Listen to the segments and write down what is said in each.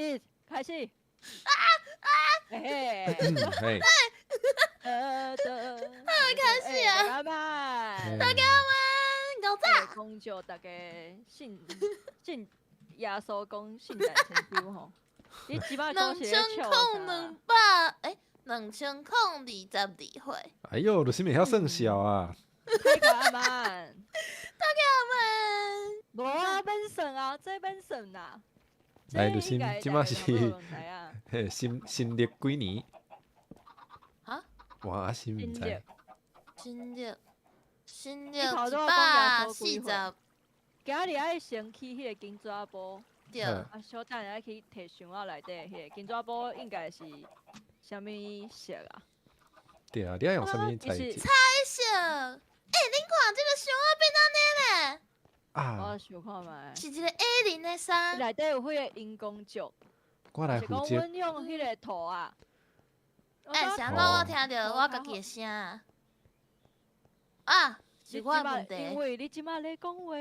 一，開始。啊！嘿嘿。嗯，嘿。開始啊！拜拜。大家晚，搞早。恭祝大家聖聖耶穌講聖誕千秋吼。你這擺講是咧笑 200200，欸，2022歲。哎呦，你是會曉算數啊？大家晚安。大家晚安。無啊，免算啊，這免算啦。來，就是這擺是嘿，新新曆幾年？啊？我也是毋知。新曆，新曆140。今仔日愛先去彼个金紙埔。對。啊，小等下去提箱仔內底彼个金紙埔應該是啥物色啊？對啊，你愛用啥物材質？彩色。欸，恁看這个箱仔變按呢咧？啊！我想看覓。是一个 A 零的衫。內底有彼个熒光石。我來負責。是講阮用彼个圖啊。欸，是按怎我聽著我家己的聲啊？啊，是我的問題。因為你這擺咧講話。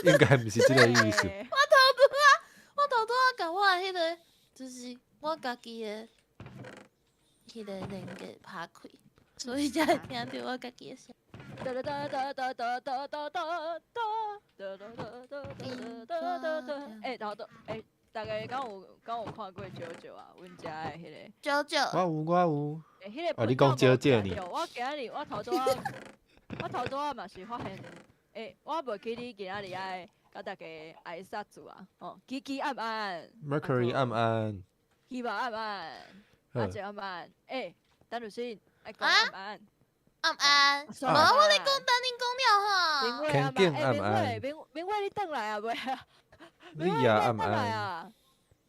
應該毋是這个意思。我頭拄仔共我的彼个，就是我家己的彼个連結拍開，所以才會聽著我家己的聲。噠噠噠噠噠噠噠噠噠噠噠噠噠噠噠。欸，頭拄欸，大家敢有看過九九啊？阮遮的彼个。九九。我有，我有。欸，彼个。哦，你講少少呢？我今日我頭拄仔嘛是發現，欸，我袂記你今仔日愛共大家挨殺住啊！哦，基基暗暗。 Mercury 暗暗。希望暗暗。阿杰暗暗。欸，陳汝心愛講暗暗。暗暗，無我咧講等恁講了吼。天頂暗暗。明明慧你轉來啊未啊？你也暗暗啊？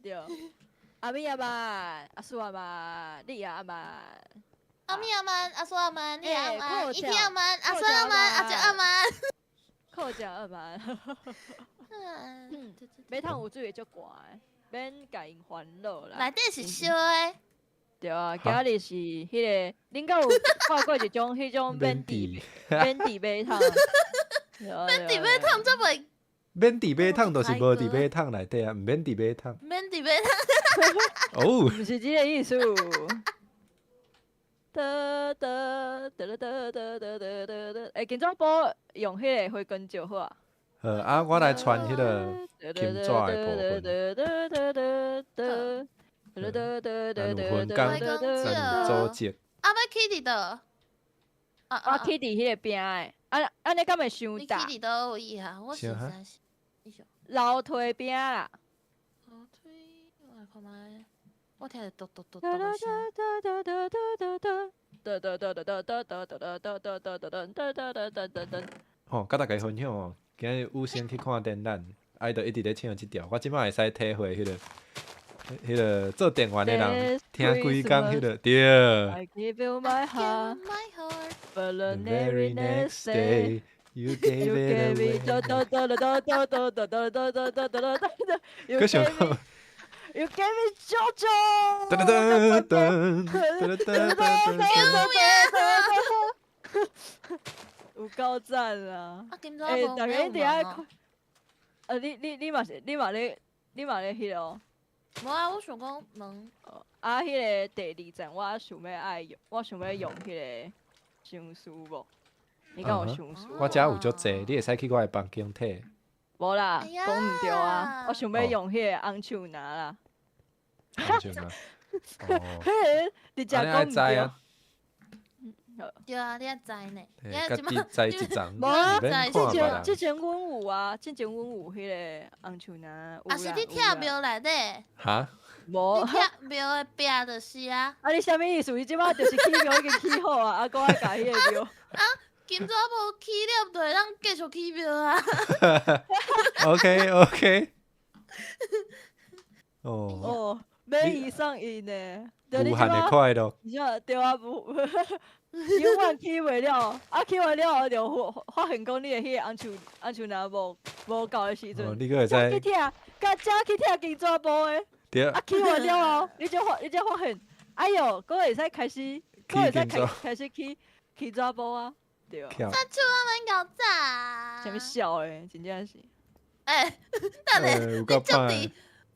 對。阿美暗暗，阿蘇暗暗，你也暗暗。阿美暗暗，阿蘇暗暗，你也暗暗，一天暗暗，阿蘇暗暗，阿杰暗暗。靠食暗暗。馬桶有水會足寒的，免共𪜶煩惱啦。內底是燒的。對啊，今仔日是彼个，恁敢有看過一種彼種免治免治馬桶？免治馬桶這袂？免治馬桶就是無佇馬桶內底啊，毋免治馬桶。免治馬桶。哦，毋是這個意思。得得得得得得得得得，欸，金紙埔用彼個回光石好啊。好啊，我來傳彼个金紙的部分。咱有分工，咱有組織。啊，欲起佇佗？我起佇彼个邊的，啊，按呢敢會傷大？你起佇佗位啊？我實在是。樓梯邊啦。樓梯，我來看覓。我聽著嘟嘟嘟嘟的聲。噔噔噔噔噔噔噔噔噔噔噔噔噔噔噔噔噔。吼，佮大家分享哦，今日有先去看展覽，啊，伊就一直咧唱這條，我這擺會使體會彼个做店員的人聽規工彼个對。 I give you my heart, but the very next day you gave it away。閣想講。 You gave me JoJo。噔噔噔噔噔噔噔噔。有夠讚啊！欸，大家一定愛看。你嘛是，你嘛咧彼个？無啊，我想講問。啊，彼个第二站，我想欲愛用，我想欲用彼个相書無？你敢有相書？我遮有足濟，你會使去我的房間提。無啦，講毋對啊！我想欲用彼个紅樹林啦。紅樹林。彼个直接講毋對。對啊，你愛知呢？家己知一層，無啊，之前阮有啊，之前阮有彼个紅樹林。啊，是你拆廟內底？哈？無。你拆廟的壁就是啊。啊，你啥物意思？你這擺就是起廟已經起好啊，啊，閣愛共彼个廟。啊，金紙埔起了，就會當繼續起廟啊。 OK OK。哦。哦，買一送一呢。無限的快樂。對啊，無。永遠起袂了，啊起完了後就發現講你的彼個紅樹林無夠的時陣，你閣會使去拆，佮才去拆金紙埔的。對。啊起完了後，你才發現，哎喲，閣會使開始，閣會使開始起金紙埔啊，對啊。這厝我免夠早。啥物痟的，真正是。欸，等下，你足佇，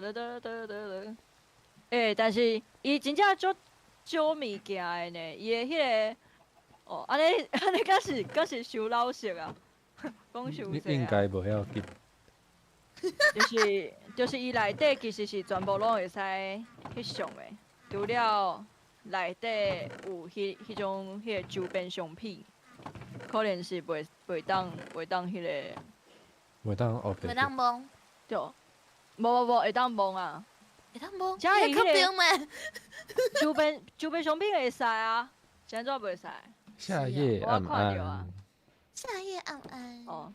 哒哒哒哒哒哒。欸，但是伊真正足少物件的呢，伊的彼个，哦，按呢按呢，敢是伤老实啊？讲伤济。应该无要紧。就是伊内底其实是全部拢会使翕相的，除了内底有彼种彼个周边商品，可能是袂当彼个。袂当学。袂当摸。对。无无无，会当摸啊。会当摸。这伊彼个周边商品会使啊，是按怎袂使？夏夜暗暗。夏夜暗暗。哦。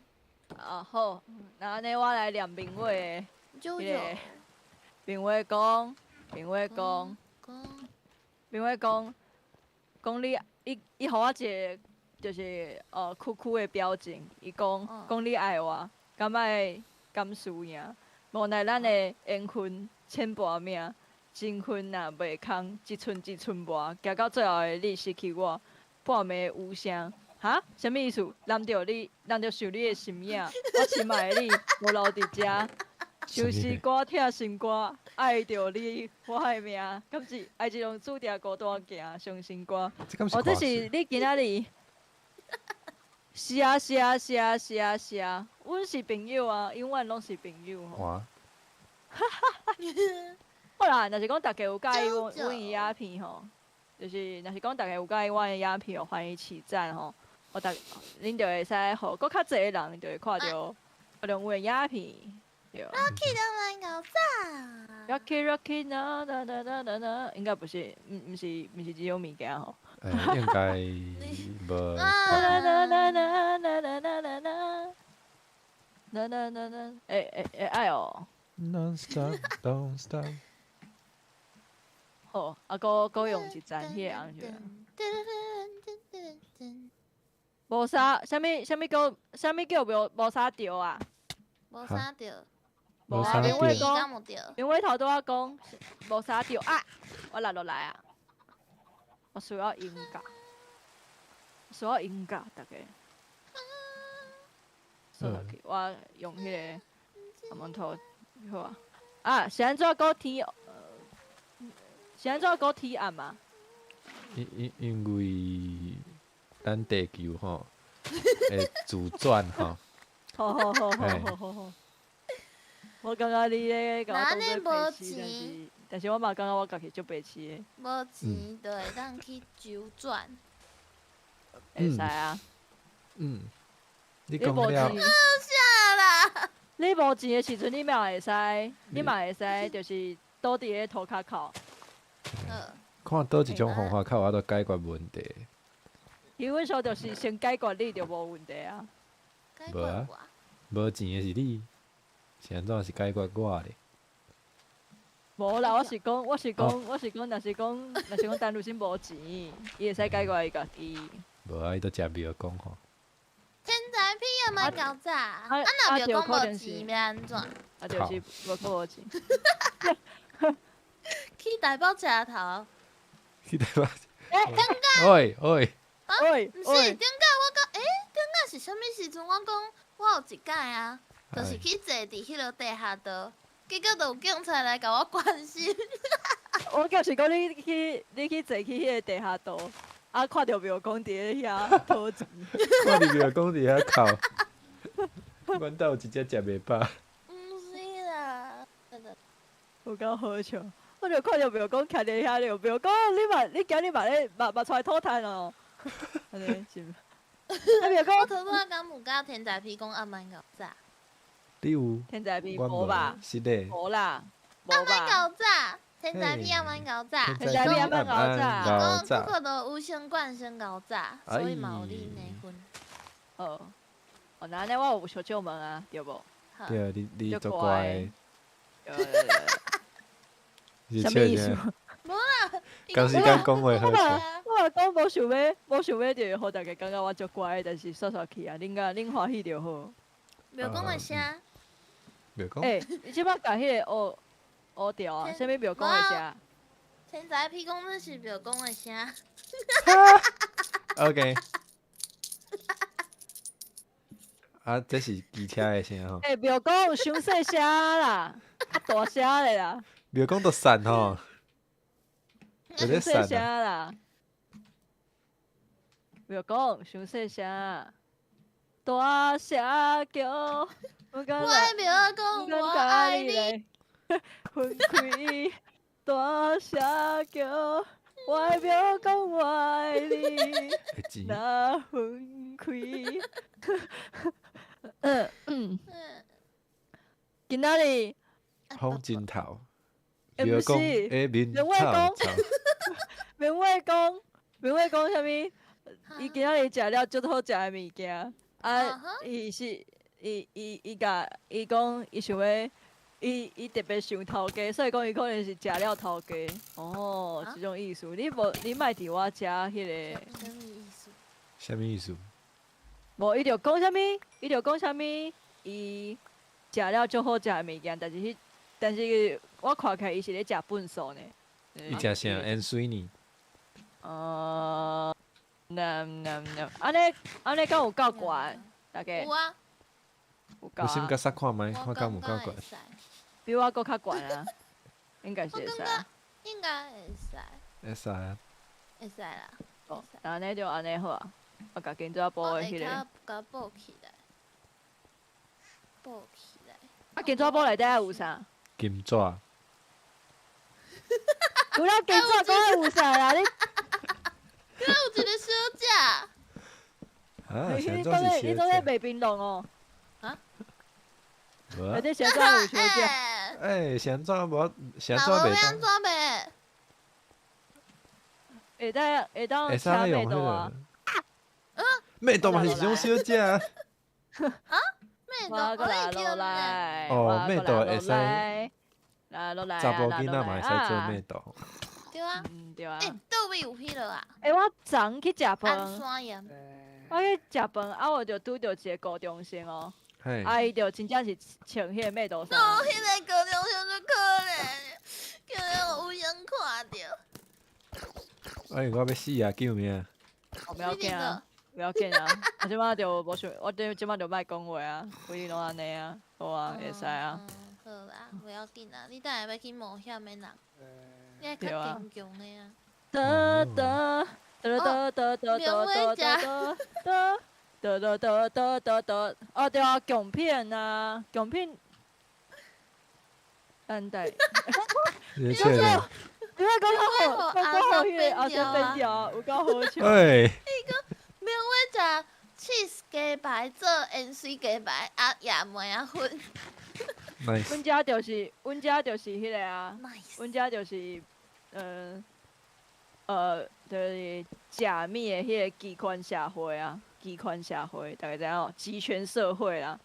啊好，那按呢我来念明话的。彼个明话讲，明话讲，明话讲，讲你，伊予我一个就是酷酷的表情，伊讲讲你爱我，敢爱敢输赢，无奈咱的缘分浅薄命，情分若袂空，一寸一寸磨，行到最后的你失去我，半暝有声。哈？啥物意思？揽著你，揽著想你的身影，我深爱的你，无留伫遮。相思歌疼心肝，爱著你，我的命，敢是爱一种注定孤单行，伤心歌。哦，这是你今仔日。是啊是啊是啊是啊是啊，阮是朋友啊，永远拢是朋友吼。哇！好啦，若是讲大家有佮意阮的影片吼，就是若是讲大家有佮意阮的影片哦，欢迎起赞吼。我逐恁就会使予阁较济的人就会看著看著阮的影片。对。 Rocky 的蛮搞炸。 Rocky Rocky 呐呐呐呐呐呐，应该不是，毋是这种物件吼。欸，应该无。呐呐呐呐呐呐呐呐呐呐呐呐，欸欸欸，爱哦。 Don't stop, don't stop。好，啊，阁用一层彼个红色。无啥，啥物叫无啥著啊？无啥著。无啥明话讲，明话头拄仔讲无啥著啊！我落落来啊！我需要音乐，需要音乐，大家。算去，我用彼个阿门头好啊。啊，是按怎阁天？是按怎阁天暗啊？因为咱地球吼会自转吼。好好好好好好好。我感觉你咧共我当做白痴，但是我嘛感觉我家己足白痴的。无钱就会当去周转。会使啊。嗯。你讲了。啥啦？你无钱的时阵，你嘛会使，就是倒伫咧涂跤哭。看佗一种方法较有法度解决问题。基本上就是先解决你就无问题啊。无啊，无钱的是你，是按怎是解决我咧？无啦，我是讲，若是讲陈如新无钱，伊会使解决伊家己。无啊，伊都食庙公吼。天才屁也蛮搞诈，啊若庙公无钱欲按怎？啊，就是无靠无钱。去台北车头。去台北。欸，顶摆。喂喂。啊，毋是，顶摆我讲，欸，顶摆是啥物时阵？我讲我有一摆啊，就是去坐伫彼个地下道，结果就有警察来共我关心。我就是讲你去坐去彼个地下道，啊，看著庙公伫咧遐讨钱。看著庙公伫遐哭。阮兜有一只食袂饱。毋是啦，真的。有够好笑，我就看著庙公徛伫遐了，庙公你嘛，你今日嘛咧嘛嘛出来讨趁哦。按呢是。啊庙公，我头拄仔敢有佮天才皮讲暗暝𠢕早。你有？天才皮无吧？是的。无啦，无吧。暗暝𠢕早，天才皮暗暝𠢕早。天才皮暗暝𠢕早。伊讲可可都有先管先𠢕早，所以嘛有你的份。哦，哦，那按呢我有相借问啊，对无？对，你足乖。啥物意思？无啦，共时间讲话好笑。我讲无想欲，就是予大家感觉我足乖，但是煞煞去啊，恁甲恁欢喜就好。庙公的声。庙公。欸，你这摆共彼个乌乌掉啊？啥物庙公的声？天才屁讲这是庙公的声。 OK。啊，这是机车的声吼。欸，庙公伤细声啦。大聲咧啦！廟公都散吼，有咧細聲散啊！啦！廟公，傷細聲，大聲叫，我敢我的廟公，我愛你。分開，大聲叫，我的廟公我愛你，會錢若分開。嗯嗯，今仔日風箏頭，欸廟公毋是的面明偉臭講臭，明偉講，明偉講啥物？伊今仔日食了足好食的物件，啊，伊是伊伊伊共伊講，伊想欲，伊伊特別想頭家，所以講伊可能是食了頭家。哦，這種意思。你無你莫佇我遮彼个。啥物意思？啥物意思？無，伊就講啥物？伊就講啥物？伊食了足好食的物件，但是彼，但是我看起來伊是咧食糞埽呢。伊食啥？鹽水呢？那那那，按呢按呢，敢有夠懸？大家有啊。有夠你先共殺看覓，我看敢有夠懸。感覺會使。比我閣較懸啊，應該是我會使。感覺應該會使。會使啊。會使啦。哦，按呢就按呢好啊。我共金紙簿的彼个。我下跤共補起來，補起來。啊，金紙簿內底有啥？金紙。除了金紙，閣有啥啦？你？閣有一个小姐。啊，你當咧，你當咧賣檳榔哦？啊？無啊。內底是按怎有小姐？欸，是按怎無？是按怎袂按怎袂？會當會當會使車用彼麥多啊個。麥多嘛是一種小姐啊。啊？麥多，我閣來落來。哦，麥多會使。來落來查埔囡仔嘛會使做麥多。對啊。對啊。欸，佗位有彼落啊？欸，我昨昏去食飯。安山鹽。我去食飯，啊，我就拄著一个高中生哦。啊，伊就真正是穿彼个麥多衫。哦，彼个高中生足可憐，叫予有闲看著。哎，我欲死啊！救命！哦，不要緊啊，不要緊啊！我這擺就無想，我這這擺就莫講話啊，反正攏按呢啊，好啊，會使啊。好啦，不要緊啊，你等下欲去冒險的人，你愛較堅強的啊。得得得得得得得得得得得得得得，哦對啊，薑片啊，薑片，等待。你笑咧？你莫講好，講好彼个阿生變調，有夠好笑。哎。伊講明偉食 cheese 雞排做鹽水雞排，啊也麥仔粉。阮遮就是，阮遮就是彼个啊，阮遮就是，就是食物的彼个集權社會啊，集權社會，大家知影無？集權社會啦。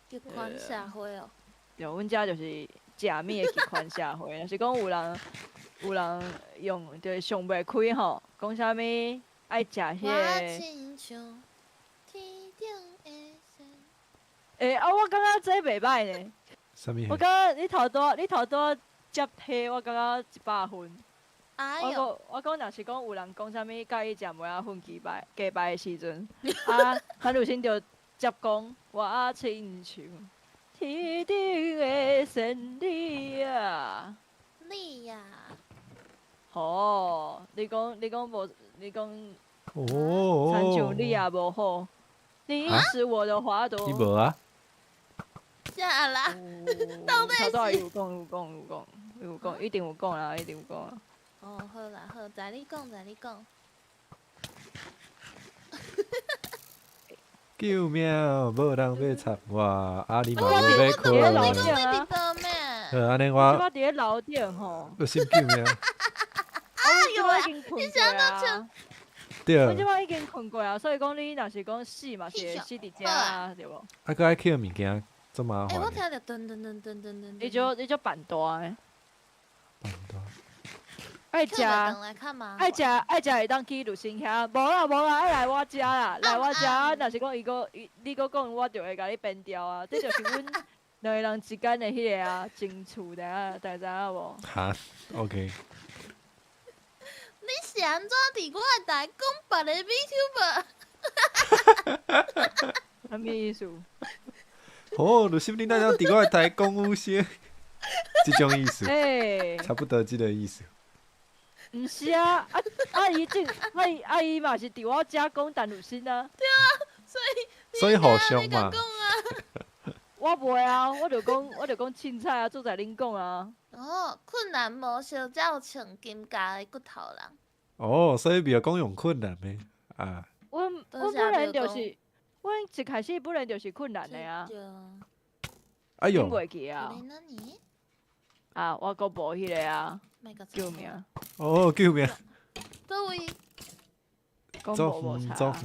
集權社會哦。對，阮遮就是食物的集權社會，若是講有人有人用，就是想袂開吼，講啥物愛食彼个。欸，啊，我感覺這袂䆀呢。我感覺你頭拄你頭拄接體，我感覺100分。哎喲！我講，若是講有人講啥物佮意食麥仔粉雞排雞排的時陣，啊，潘如新就接講，我親像天頂的仙女啊。你呀。吼，你講你講無，你講。哦。親像你也無好，你是我的花朵。你無啊？啥啦？到底是？頭拄有講有講有講有講，一定有講啦，一定有講。哦，好啦好，在你講，在你講。救命！無人欲插我，啊你嘛無欲困。你講你佇佗咩？好，按呢我。我佇咧樓頂吼。我先救命！啊，有啊！你是按怎唱？對。我這擺已經睏過啊，所以講你若是講死嘛，是會死佇遮啊，對無？啊，閣愛捡物件，足麻煩。欸，我聽著噔噔噔噔噔噔。你就你就辦大的。辦大。愛食，愛食，愛食會當去女生遐，無啦無啦，愛來我遮啦，來我遮。若是講伊閣伊，你閣講，我就會共你變掉啊。這就是阮兩个人之間的彼个啊情趣，知影大家知影無？哈，OK。你是按怎佇我的台講別个 VTuber？啥物意思？哦，女生你哪會佇我的台講有聲？這種意思，欸，差不多這個意思。毋是啊，啊啊伊這啊伊啊伊嘛是佇我遮講陳汝心啊。對啊，所以所以互相嘛。我袂啊，我就講凊彩啊，做在恁講啊。哦，困難模式才有穿金甲的骨頭人。哦，所以袂講用困難的啊。阮本來就是，阮一開始本來就是困難的啊。哎呦！袂記啊。啊，我閣無彼個啊，救命！哦，救命！佗位？講無無差。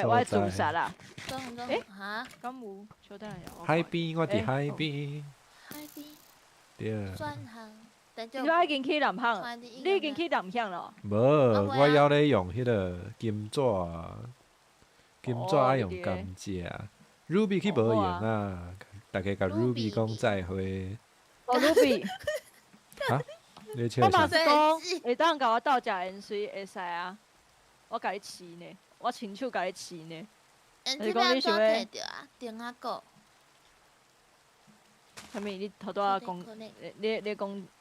我自殺啦！欸？哈？敢有？稍等下。海邊，我佇海邊。海邊。對。你已經去南向，你已經去南向咯？無，我猶咧用彼個金紙，金紙愛用甘蔗。Ruby 去無閒啊，大家共 Ruby 講再會。哦，Ruby。哈？你笑我嘛是講，會當共我鬥食鹽水會使啊？我共你試呢，我親手共你試呢。就是講你想欲摕著啊？燈仔果。啥物？你頭拄仔講，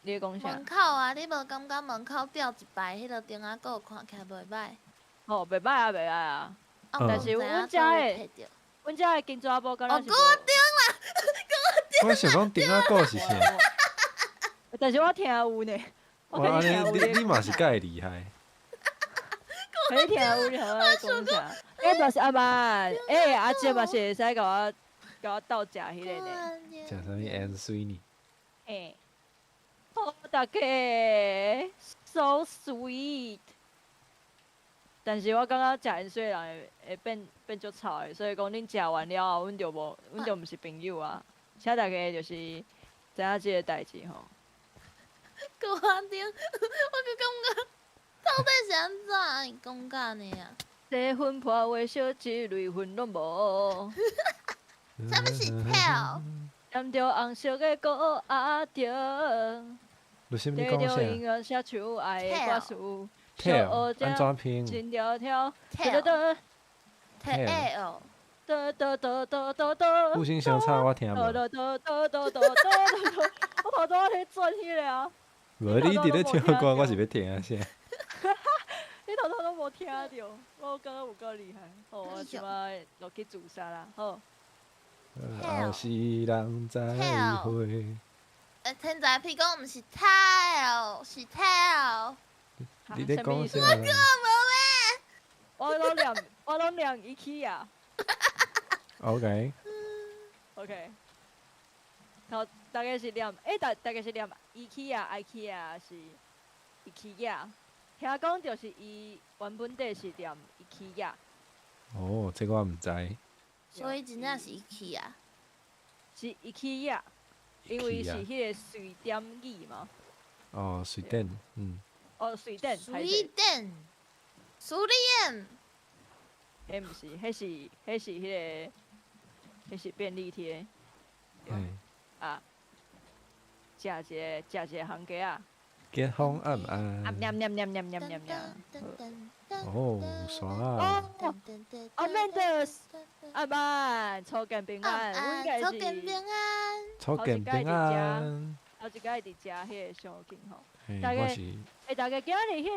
你講啥？門口啊，你無感覺門口吊一排彼個燈仔果，看起來袂歹？哦，袂歹啊，袂歹啊。但是阮遮的，阮遮的金紙仔敢若是。哦，閣頂啦，我想講燈仔果是啥？但是我聽有呢。哇，你嘛是介厲害。你聽有你頭仔講啥？欸，嘛是阿曼，欸，阿姐嘛是會使共我鬥食彼个呢。食啥物鹽水呢？欸，好，大家，so sweet。但是我感覺食鹽水的人會變足臭的，所以講恁食完了後，阮就無，阮就毋是朋友啊。請大家就是知影這個代誌吼。閣我頂，我閣感覺到底是按怎伊講甲按呢啊？這份破話小一類分攏無。啥物是 tell？踮著紅色的鼓仔燈。你是毋是講啥？tell，按怎拼？tell。有聲相差，我聽無。我頭拄仔咧轉彼个啊。無，你佇咧唱歌，我是欲聽啥？你頭拄攏無聽著，我感覺有夠厲害。好，我這擺落去自殺啦，好。後世人再會。欸，天才屁講毋是 tell，是 tell。你咧講啥？我講無咩？我攏念 IKEA。 OK。 OK。頭大概是念，欸，大概是念 IKEA，IKEA 是 IKEA。聽講就是伊原本底是念 IKEA。哦，這個我毋知。所以真正是 IKEA。是 IKEA，因為是彼個瑞典語嘛。哦，瑞典，嗯。哦，瑞典。瑞典，蘇聯。彼毋是，彼是便利貼。嗯。啊，食一個番茄仔。結婚暗暗。啊念念念念念念念。哦，煞啊！哦，阿曼德斯，阿曼，初見平安，初見平安，初見平安。頭一擺佇食彼個上緊吼，大家，欸，大家今日彼個，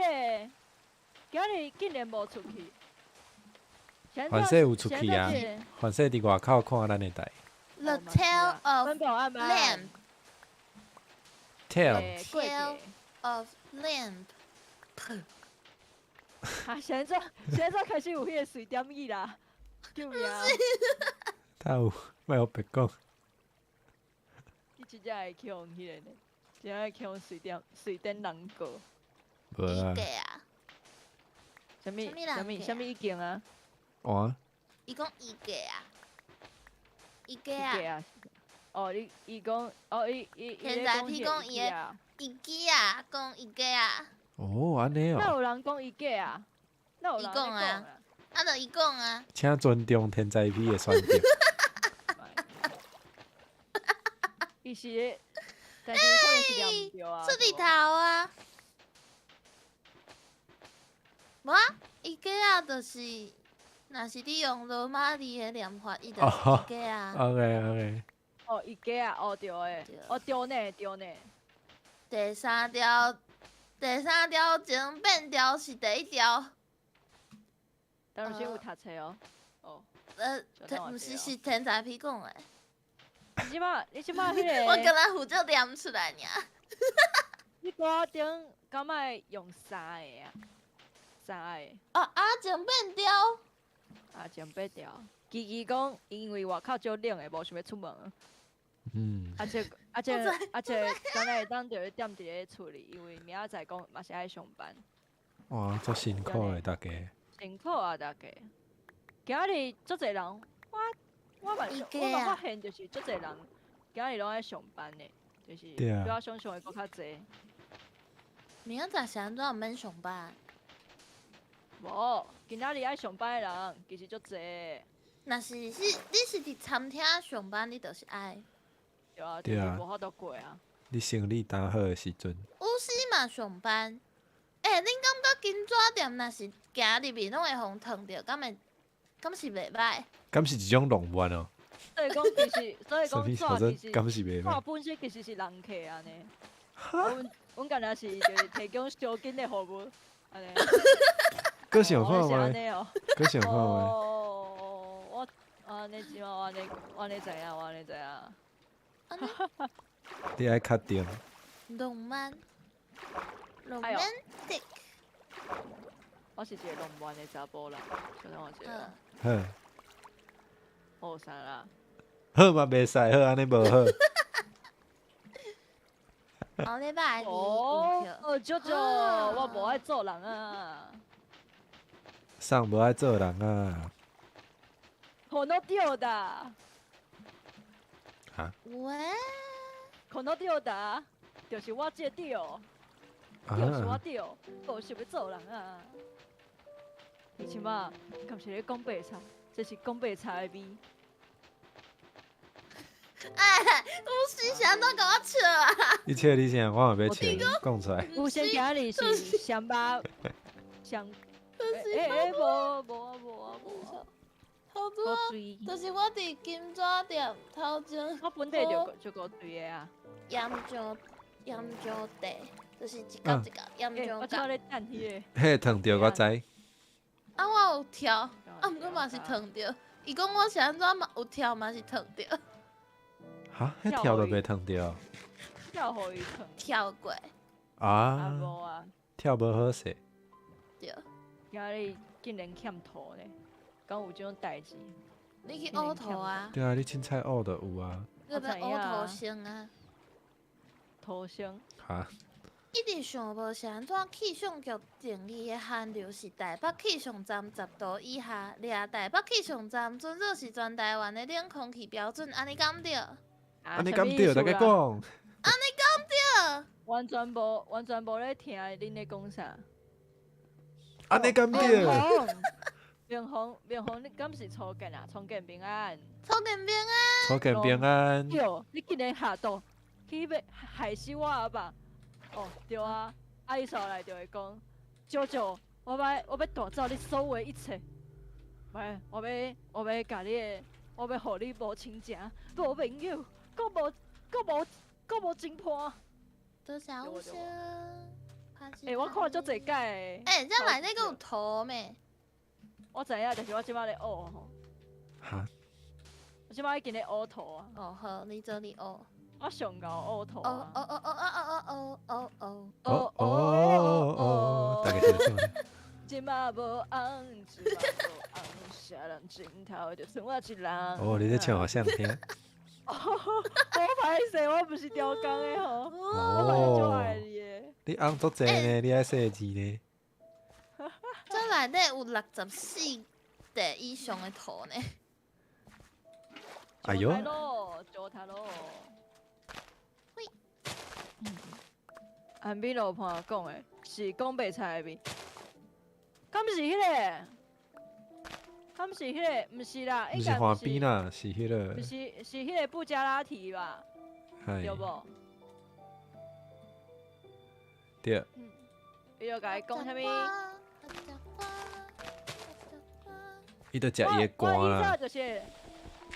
今日竟然無出去。凡勢有出去啊，凡勢佇外口看咱的台。 The tale of lamp. Tale. Tale of lamp. 啊！現在開始有彼個瑞典語啦，救命！他有，莫予白講。你真正會去予彼個呢？真正會去予瑞典人告。無啊。啥物啥物啥物意見啊？哇！伊講伊個啊，伊個啊。哦，伊講，哦，伊現在譬講伊的伊記啊，講伊個啊。哦，按呢哦。哪有人講伊個啊？哪有人講啊？啊，就伊講啊。請尊重天才 P 的選擇。伊是，但是可能是念毋著啊。出日頭啊！無啊，伊個啊，就是，若是你用羅馬字的念法，伊就是伊個啊。 OK OK。哦，伊家啊，哦對的，哦對呢對呢。第三條，第三條前變調是第一條。當時有讀冊哦。哦。毋是是天才皮講的。你這擺彼个。我敢若負責念出來爾。你歌頂敢愛用三个啊？三个。哦，阿前變調。阿前變調。琪琪講，因為外口足冷的，無想欲出門。啊這，敢若會當著咧踮佇咧厝裡，因為明仔載講嘛是愛上班。哇，足辛苦的，大家。辛苦啊，大家。今仔日足濟人，我嘛發現就是足濟人今仔日攏愛上班的，就是比我想像的閣較濟。明仔載是按怎毋免上班？無，今仔日愛上班的人其實足濟。若是你是佇餐廳上班，你就是愛。對啊，就是無法度過啊。你生理擔好的時陣。有時嘛上班，欸，恁感覺金紙店若是行入去攏會予燙著，敢會？敢是袂歹？敢是一種浪漫哦。所以講其實，所以講紙其實，敢是袂歹？紙本身其實是人客按呢。阮敢若是就是提供小金的服務，按呢。閣想看覓？閣想看覓？哦，我按呢這擺我按呢，我按呢知影，我按呢知影。你愛確定？浪漫，romantic。我是一個浪漫的查埔人，小等我一下。好。哦，啥啦？好嘛，袂使好，按呢無好。後禮拜二哦，哦，舅舅，我無愛做人啊。啥無愛做人啊？可能對的。哈？喂？可能對的，就是我這個對，就是我對，無想欲做人啊。你這擺敢是咧講白賊？這是講白賊的味。哎，有時是按怎共我笑啊？你笑你啥？我嘛欲笑，講出來。有先今日是上肉上，欸欸，無無無啊無啊。頭拄，就是我佇金紙店頭前。我本地就就夠對的啊。鹽醬鹽醬地，就是一角一角鹽醬角。我這咧等彼個。彼個燙著我知。啊，我有跳，啊，毋過嘛是燙著。伊講我是按怎嘛有跳嘛是燙著。哈？彼跳都袂燙著？跳予伊燙。跳過。啊？無啊。跳無好勢。對。今日竟然欠塗呢，敢有這種代誌？你去挖塗啊？對啊，你凊彩挖就有啊。你欲挖塗生啊？塗生。哈？一直想無是按怎氣象局定義的寒流是台北氣象站10度以下，掠台北氣象站準做是全台灣的冷空氣標準，按呢敢對？按呢敢對？大家講。按呢敢對？完全無咧聽恁咧講啥。按呢敢對？明宏，明宏，你敢是初見啊？初見平安。初見平安。初見平安。對，你竟然下毒去欲害死我阿爸？哦，對啊，啊伊煞來就會講，舅舅，我欲帶走你所有的一切，喂，我欲共你的，我欲予你無親情，無朋友，閣無情伴。多謝有聲。欸，我看足濟屆。欸，這內底閣有塗咩？我知影，但是我這擺咧學吼。哈？我這擺已經咧學塗啊。哦好，你做你學。我上𠢕學塗啊！哦哦哦哦哦哦哦哦哦哦哦哦！大概是這樣。這擺無翁，這擺無翁，啥人盡頭就剩我一人。哦，你咧唱予誰聽？我歹勢，我毋是調工的吼，我嘛是足愛你的。你翁足濟呢，你愛細緻呢。這內底有64塊以上的塗呢。哎喲！糟蹋咯！安比路伴講的是講白菜的味，敢是彼個？敢是彼個？毋是啦，毋是花邊啦，是彼個。毋是，是彼個布加拉提吧？對無？對。伊就共伊講啥物？伊就食伊的肝啦。就是，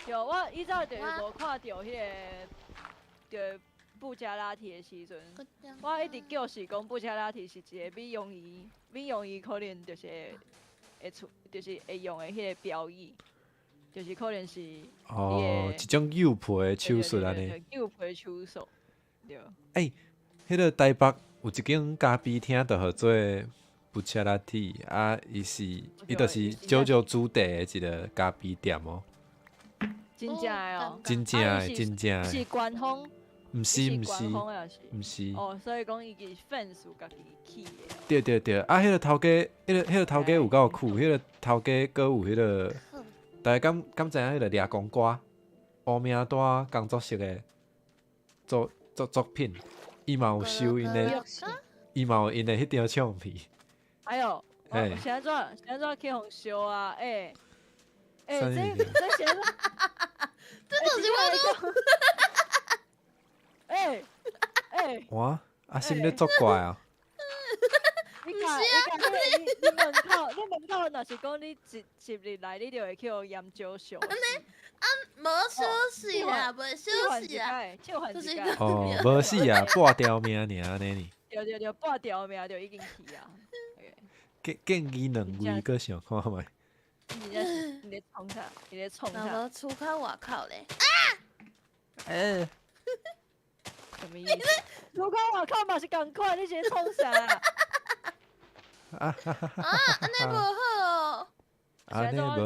對，我以前就是無看著彼個，就布加拉提的時陣，我一直叫是講布加拉提是一個美容儀，美容儀可能就是會出，就是會用的彼個標語，就是可能是哦，一種幼皮的手術按呢。幼皮手術，對。欸，彼個台北有一間咖啡廳，就號做布加拉提，啊，伊是伊就是 JoJo 主題的一個咖啡店哦。真正的哦，真正的，真正的。是官方？毋是毋是，毋是。哦，所以講伊是 fans 家己起的。對對對，啊，彼個頭家，彼個頭家有夠酷，彼個頭家閣有彼個，大家敢知影彼個掠公歌烏名單工作室的作品，伊嘛有收𪜶的，伊嘛有𪜶的彼張唱片。哎喲，是按怎是按怎去予燒啊？欸欸，這是按怎？這就是我講。欸欸！哇！阿心咧作怪啊！你看，你看，你門口若是講你一入來，你就會去予鹽燒燒。按呢？啊，無燒死啦，袂燒死啊，就是哦，無死啊，半條命爾按呢呢。對對對，半條命就已經去啊。建議兩位閣想看覓？你咧創啥？你咧創啥？若無出口外口咧。啊！欸。什麼意思？出口外口嘛是仝款，你是咧創啥？啊！按呢無好哦。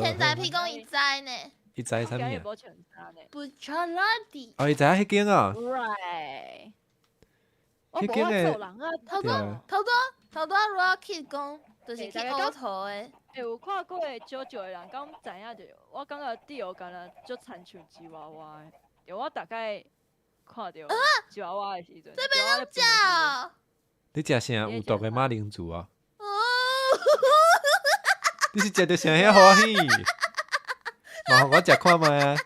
天才屁講伊知呢。伊知啥物啊？布查拉蒂。哦，伊知影彼間哦。 Right。彼間的。頭拄 Rocky 講，就是去烏塗的。欸，有看過 JoJo 的人，敢知影著？我感覺迪奧敢若足親像吉娃娃的，對，我大概看著吉娃娃的時陣。這邊攏食哦。你食啥有毒的馬鈴薯啊？你是食著啥遐歡喜？嘛，予我食看覓啊！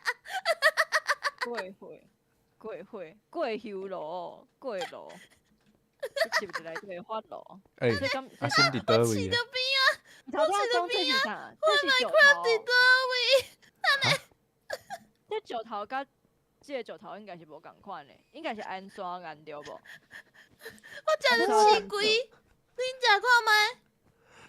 過火，過火，過油爐，過爐，你是毋是來這個發爐？欸，阿心佇佗位？我飼佇邊啊！我的麥克佇佗位？這石頭佮這個石頭應該是無仝款的，應該是安怎岩對無？我食著刺龜，恁食看覓？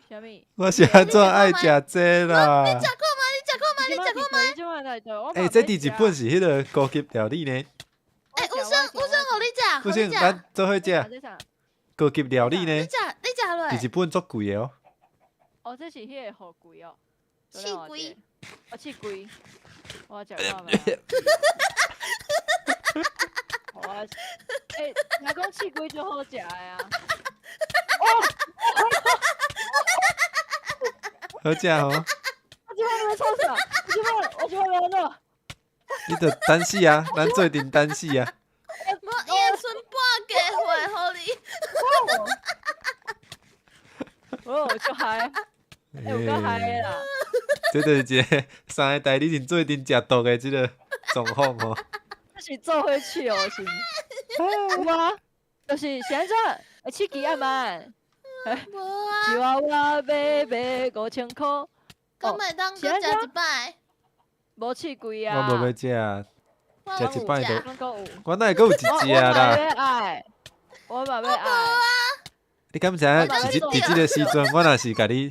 啥物？我是按怎愛食這啦？你食看覓？你食看覓？你食看覓？欸，這佇日本是彼個高級料理呢。欸，有啥有啥，予你食，有啥，咱做伙食。高級料理呢？你食，你食落。佇日本足貴的哦。哦，這是彼個予龜哦。刺龜。哦，刺龜。我食看覓。我欸，聽講刺龜足好食的啊。好食吼！我這擺欲創啥？我這擺欲按怎？你著等死啊！咱做陣等死啊！無，伊會剩半家血予你。哦，足害！欸，有夠害的啦！這就是一個三个代理人做陣食毒的這個狀況吼。這是做伙試哦，是毋？有啊，就是是按怎？會刺激啊嘛？無啊！吉娃娃買5000箍，敢會當閣食一擺？無刺龜啊！我無欲食，食一擺就。我哪會閣有一隻啦？我嘛欲愛，我嘛欲愛。你敢知影？佇這個時陣，我若是共你。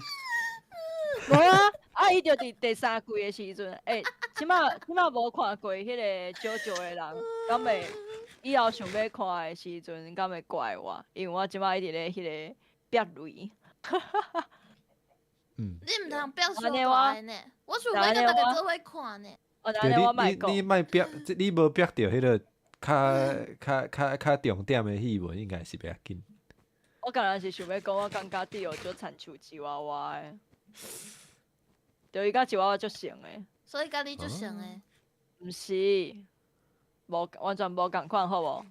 無啊！啊，伊就佇第三季的時陣，欸，這馬無看過彼個 JoJo 的人，敢會以後想欲看的時陣，敢會怪我？因為我這馬一直咧彼個。煏雷，嗯，你毋通煏傷大的呢，我想欲佮大家做伙看呢。對，你莫煏，你無煏著彼個較重點的戲份，應該是袂要緊。我敢若是想欲講，我感覺迪奧足親像吉娃娃的，對，伊佮吉娃娃足像的。所以佮你足像的。毋是，無完全無仝款，好無？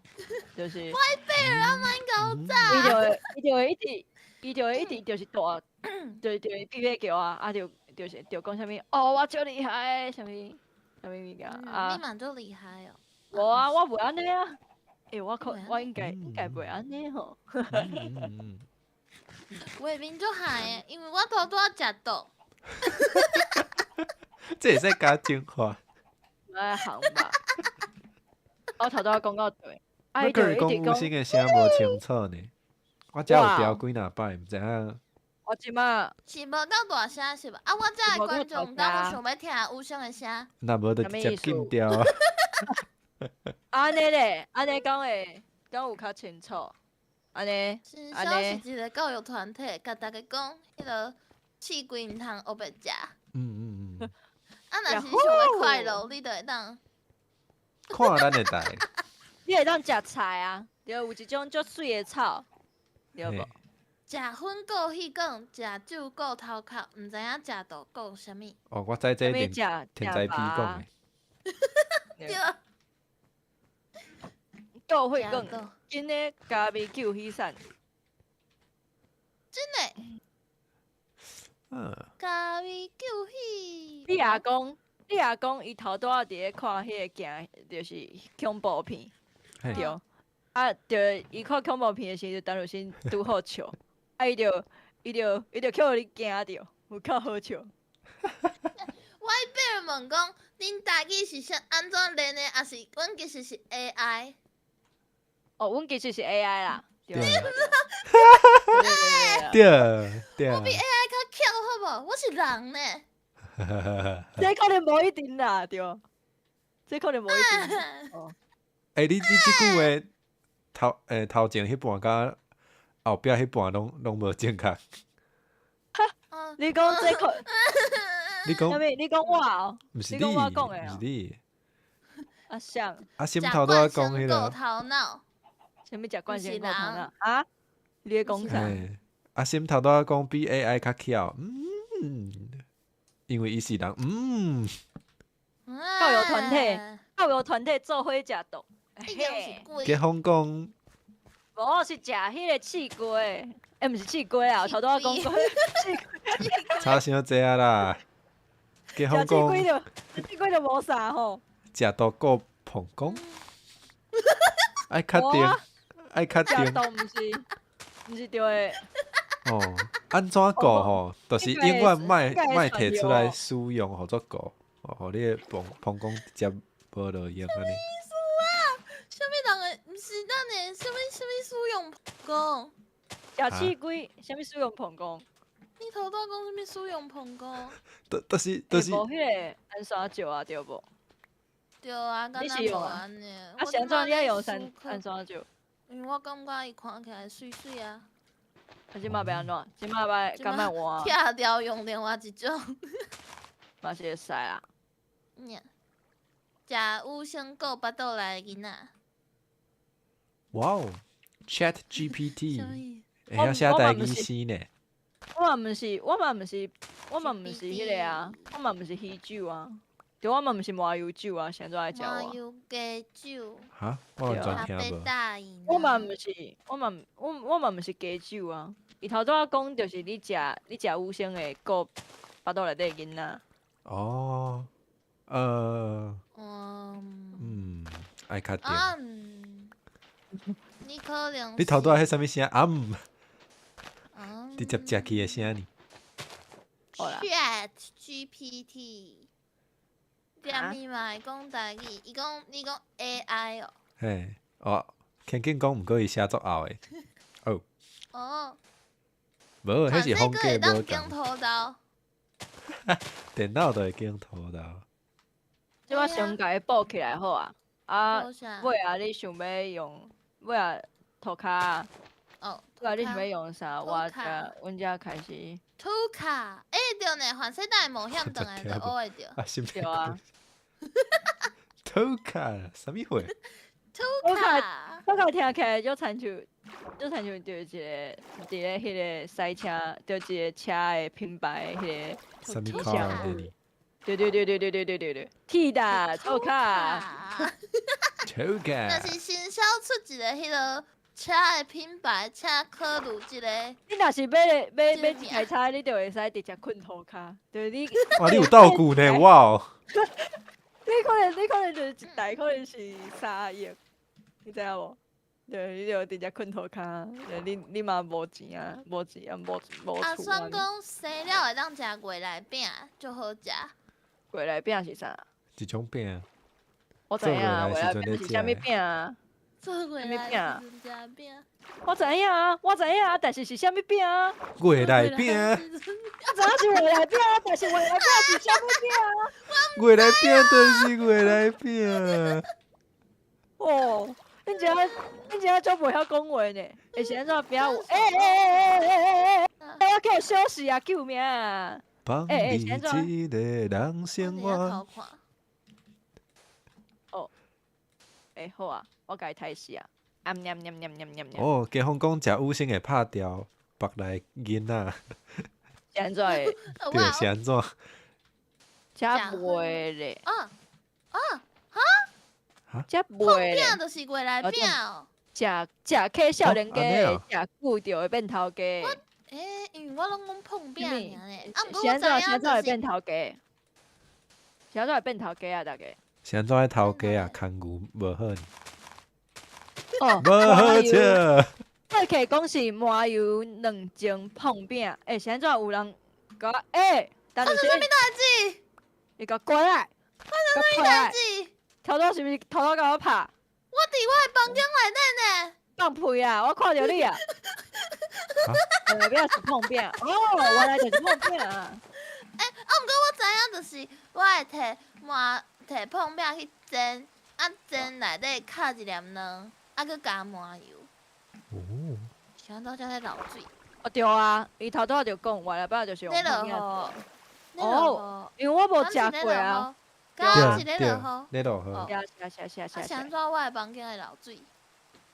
就是。我貝爾啊，莫搞炸。伊就會一直，伊就會一直就是大，就會噼噼叫啊，啊就是講啥物，哦，我足厲害，啥物啥物物件啊。你嘛足厲害哦。無啊，我袂按呢啊。欸，我可我應該袂按呢吼。畫面足害的，因為我拄拄仔食毒。這會使講真話。爱行吧？我头拄仔讲到对，啊，伊就我一直讲有声的声无清楚呢，我遮有调几若摆，毋知影。我这马是无够大声是无？啊，我遮的观众敢有想欲听有声的声？若无就直接禁掉啊。按呢咧，按呢讲会，敢有较清楚？按呢，新小是一个教育团体，共大家讲，彼个试规毋通乌白食。啊，若是想欲快乐，你就会当看咱的台。你会当食菜啊？对，有一种足媠的草，对无？食粉顾彼讲，食酒顾头壳，毋知影食毒顾啥物。哦，我知这一定天才 P 讲的。对。顾血讲，真的咖啡救彼散。真的。咖啡救彼。你阿公伊头拄仔伫咧看彼个镜，就是恐怖片，对。啊，对，伊看恐怖片的时阵，陈如新拄好笑，啊，伊就予你惊著，有够好笑。我彼日问讲，恁台语是啥按怎练的？抑是阮其实是 AI？哦，阮其实是 AI 啦。对对对。我比 AI 较巧，好无？我是人呢。这可能无一定啦，对。这可能无一定。哦。欸，你这句话头前彼半佮后壁彼半拢无正确。你讲这可？你讲？你讲我哦？毋是你，我讲的毋是你。啊，啥？啊，心头拄仔讲彼个。头脑。啥物食惯性过头脑？啊？你咧讲啥？啊，心头拄仔讲比 AI 较巧，因为伊是人，教育团体做伙食毒。结婚讲，无是食彼个刺龟，欸，毋是刺龟啊，头拄仔讲过刺龟。差伤济啊啦！结婚讲，刺龟就无啥吼。食毒顾膀胱，爱确定，爱确定。食毒毋是对的。哦，按怎顾吼？就是永远莫莫提出来使用，予做顾，哦，予你的膀胱直接无路用按呢。啥物人会？毋是咱的，啥物使用膀胱？食刺龟，啥物使用膀胱？你头拄仔讲啥物使用膀胱？就是。无彼个安山石啊，对无？对啊，敢若无按呢。啊，是按怎你爱用安山石？因为我感觉伊看起来媠媠啊。啊，这马欲按怎？这马欲敢欲换？拆掉用另外一种。嘛是会使啊。嗯。食有先顾腹肚内的囡仔。哇哦，Chat GPT 会晓写台语诗呢？我嘛毋是彼个啊，我嘛毋是喜酒啊，对，我嘛毋是麻油酒啊，啥怎爱食我？麻油鸡酒。哈？我完全听无。我嘛毋是，我嘛我我嘛毋是鸡酒啊。伊头拄仔讲就是你食有声会顾腹肚内底囡仔。哦，爱确定。你可能。你头拄仔彼啥物声？啊毋。直接食去的声呢？Chat GPT，踮伊嘛会讲台语，伊讲你讲 AI 哦。嘿，哦，天经讲，毋过伊写足后的。哦。哦。无，彼是风格无仝。涂刀。电脑都会拣涂刀。这我先共伊补起来好啊。啊，尾仔你想欲用，尾仔涂跤。哦，对啊，你想欲用啥？我才，阮才开始。涂跤，欸对呢，反正等下冒险转来就学会著。啊，是对啊。涂跤，啥物货？涂跤，涂跤听起来就亲像，就亲像著一个伫咧彼个赛车，著一个车的品牌彼个。啥物卡呢？对对对对对对对对对，铁的涂跤。涂跤。若是新销出一个彼个车的品牌，请考虑一个。你若是买一台车，你就会使直接睏涂跤，就是你。哇，你有道具呢！哇哦。你可能就是一台可能是3亿，你知影无？对，你就直接睏涂跤，你嘛无钱啊，无钱啊，无啊，厝。选讲生了会当食月内饼，足好食。月内饼是啥？一种饼。我知影，月來餅是啥物餅啊？做月來時陣食餅。我知影啊，我知影啊，但是是啥物餅啊？月來餅。我知影是月來餅，但是月來餅是啥物餅啊？月來餅就是月來餅。哦，恁遮恁遮足袂曉講話呢？會是按怎餅有？欸欸欸欸欸欸欸欸！我叫小事啊，救命啊！幫你一個人生活。哦，欸好啊，我共伊刣死啊！啊喵喵喵喵喵喵！哦，街坊講食五星會拍掉腹內囡仔。是按怎的？對，是按怎？食袂咧。啊啊哈！食袂咧。碰餅就是月來餅哦。食食客少年家，食久就會變頭家。欸，因為我攏講碰餅爾咧，啊，毋過是按怎？我是按怎會知影變頭家？是按怎會變頭家啊？大家？是按怎的頭家啊？牽牛無好呢。哦，無好笑。我客講是麻油兩種碰餅，欸，是按怎有人共我欸？發生啥物代誌？你共過來！發生啥物代誌？頭拄是毋是頭拄共我拍？我佇我的房間內底呢。放屁啊！我看著你啊！月來餅是碰餅，哦，原來就是碰餅啊！欸，啊，毋過我知影，就是我會摕麻摕碰餅去煎，啊煎內底敲一粒卵，啊閣加麻油。哦。是按怎才咧流水？哦對啊，伊頭拄仔就講，月來餅就是用咧碰落餅。哦，因為我無食過啊。敢是咧落雨？咧落雨。是是是是啊，是按怎我的房間會漏水？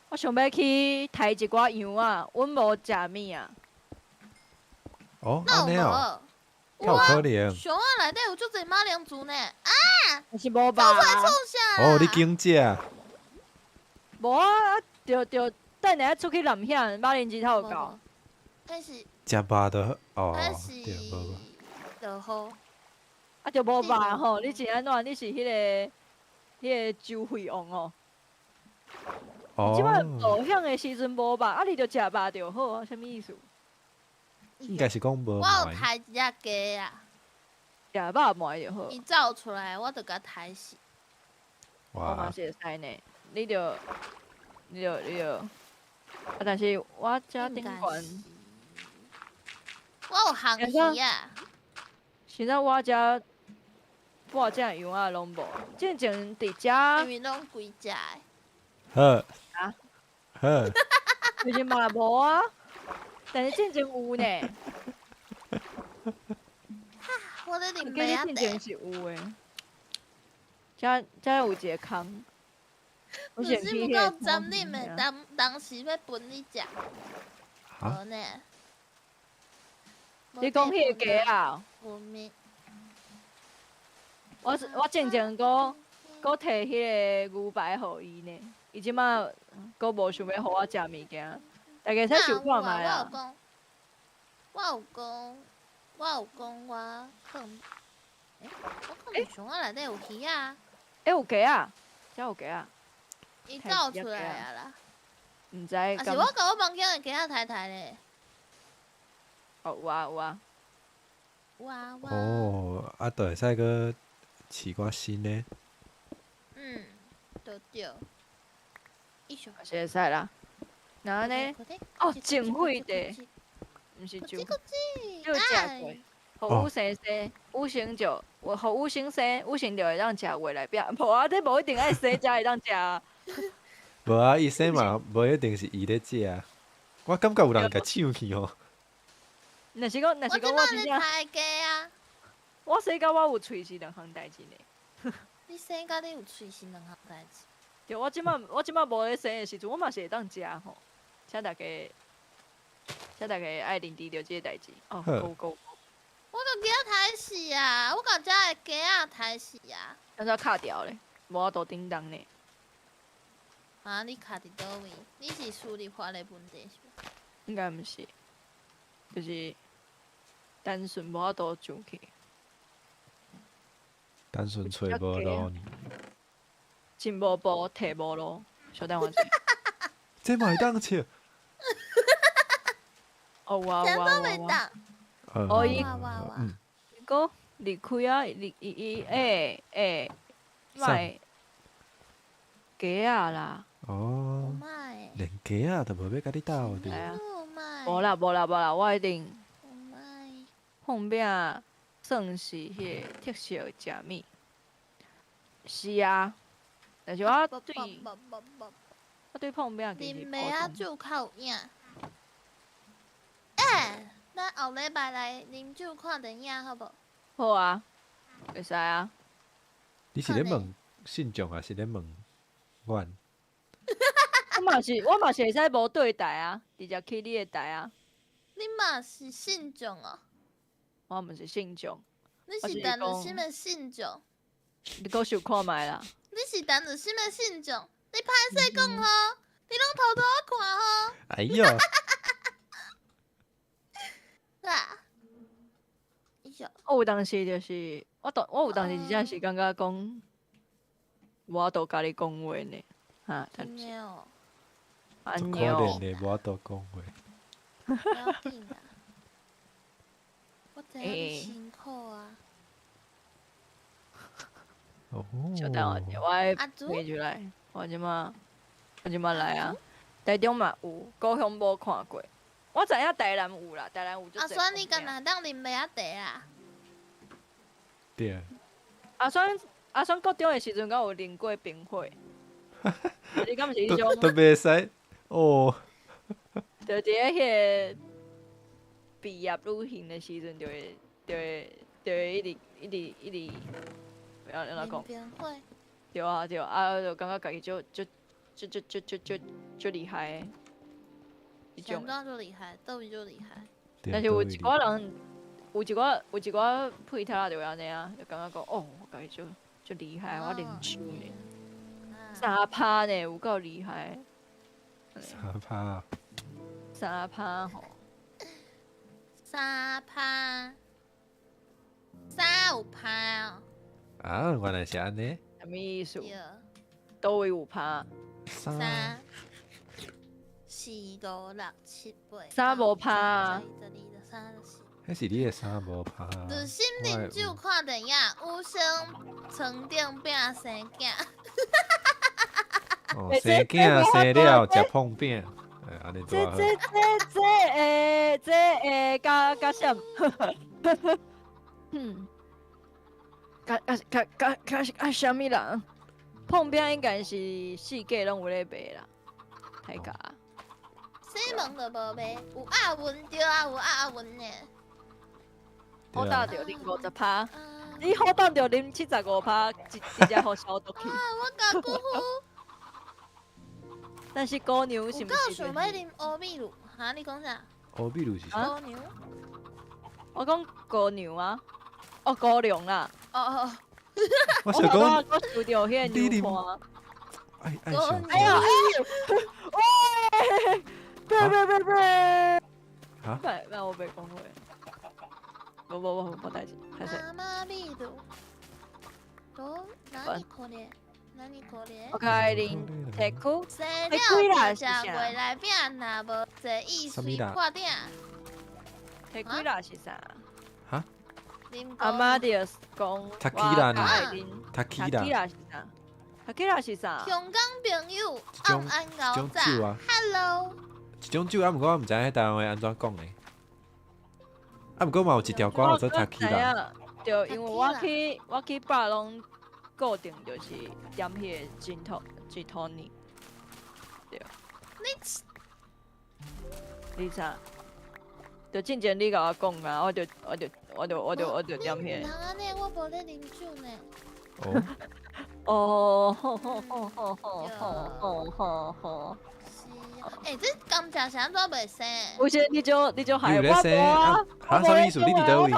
我想欲去刣一寡羊仔，阮無食物啊。哦，哪按呢哦，有無？有可能。熊仔內底有足濟馬鈴薯呢！啊！是無肉。走出來創啥？哦，你緊食？無啊，就就等下出去南險，馬鈴薯才有夠。彼是。食肉就好，哦，對，無肉。落雨。啊，就無肉吼！你是按怎？你是彼個周惠王哦？哦。這擺落險的時陣無肉，啊，你就食肉就好啊，啥物意思？應該是講無。我有刣一隻雞啊。食肉糜就好。伊走出來，我就共刣死。哇！我嘛是會使呢，你就，你就，你就，啊！但是我遮頂懸。我有烘魚啊。現在我遮半隻羊仔攏無，進前佇遮。因為攏規隻的。好。啊。好。就是嘛無啊，但是進前有呢。我咧啉麥仔進前是有的。遮遮有一個空。我是毋夠沾啉的，當當時欲分你食。無呢。你講彼個雞啊？有物。我進前閣閣摕彼個牛排予伊呢，伊這馬閣無想欲予我食物件，大家使想看覓啦。我有講，我有講，我囥，欸，我囥佇箱仔內底有魚仔。欸，有雞仔，遮有雞仔。伊走出來啊啦！毋知。啊是我共我房間的雞仔刣刣咧。哦，有啊有啊。有啊有啊。哦，啊，就會使閣飼寡新的。嗯，對對。嘛是會使啦。那按呢？哦，種花的，毋是種，就食過。予雨生生，雨生就，予雨生生，雨生就會當食月來餅。無啊，這無一定愛生才會當食。無啊，伊生嘛，無一定是伊咧食。我感覺有人共搶去吼。若是講，若是講，我真正。我生甲我有喙是兩項代誌呢。你生甲你有喙是兩項代誌。對，我這擺我這擺無咧生的時陣，我嘛是會當食吼。請大家，請大家愛認知著這個代誌。哦，go go。我共雞仔刣死啊！我共遮的雞仔刣死啊！按怎卡掉咧？無法度叮當呢。啊！你卡佇佗位？你是輸入法的問題是無？應該毋是，就是單純無法度上去。單純揣無路呢。進無步，退無路，小等我一下。這嘛會當笑？哦，有啊有啊有啊。哦，伊，閣離開啊，離伊伊欸欸，莫，鸡仔啦。哦。连鸡仔都无欲共你斗阵。无啦无啦无啦，我一定。膨饼算是彼个特色食物。是啊，但是我对膨饼其实。啉麦仔酒较有影。欸，咱后礼拜来啉酒看电影，好无？好啊，会使啊。你是咧问信众，抑是咧问阮？我嘛是会使无对台啊，直接去你的台啊。你嘛是信众哦？我毋是信众。你是陈日新的信众？你阁想看觅啦？你是陈日新的信众？你歹势讲吼，你拢偷偷看吼。哎哟！啊！我有当时就是，我有当时真正是感觉讲，无法度共你讲话呢，哈，真的哦。足可怜的，无法度讲话。不要紧啦，我知影你辛苦啊。哦。稍等我者，我爱飞出来，我这马来啊。台中嘛有，高雄无看过。我知影台南有啦，台南有。阿酸，你敢若当啉麦仔茶啊？对。阿酸国中的时阵，敢有啉过冰火？你敢毋是彼种？都袂使哦。就伫咧彼个毕业旅行的时阵，就会一直一直一直，欲按怎讲？对啊对啊，就感觉家己足足足足足足足足厉害的。相当就厉害，倒位就厉害。但是有一寡人，有一寡屁头仔就会按呢啊，就感觉讲哦，我家己足足厉害，我啉酒呢，3趴呢，有够厉害。三趴。3趴吼。三趴。三有趴哦。啊，原来是按呢。啥物意思？佗位有趴？三。四五六七八。三无趴。彼是你的衫无趴。日新啉酒看电影，有声床顶饼生囝。哦，生囝生了食膨饼，哎，按呢这这这这会这会佮佮啥？嗯，佮佮佮佮佮啊啥物人？膨饼应该是四界拢有咧卖啦，太假。西门就无卖，有押韵对啊，有押韵呢。好胆著啉50趴，你好胆著啉75趴，直接予消毒去。啊！我共姑父。但是姑娘是毋是？有够想欲啉乌米露，哈？你讲啥？乌米露是啥？姑娘。我讲姑娘啊，哦，高粱啦。哦哦。我想讲，我想著彼个牛伴。哎哎哎呀哎！喂！别别别别！哈？别别，我袂讲话。无无无，无代志，歹势。生ビール。ど何これ？何これ？我开啉提区，生了就食袂来饼，若无坐意随破鼎。提几啦是啥？哈？阿妈就讲，塔基拉呢？塔基拉是啥？塔基拉是啥？香港朋友，暗安牛仔，Hello。一种酒啊，毋过我毋知影彼台湾话按怎讲的。啊，毋过嘛有一条歌叫做塔基拉。对，因为我去吧拢固定就是点彼个 gin tonic。对。你啥？就进前你共我讲啊，我就点彼个。毋通按呢，我无咧啉酒呢。哦。哦，好好好好好好好好。欸，这甘蔗是按怎袂生？有时你就害我无啊！哈，啥物意思？你伫佗位？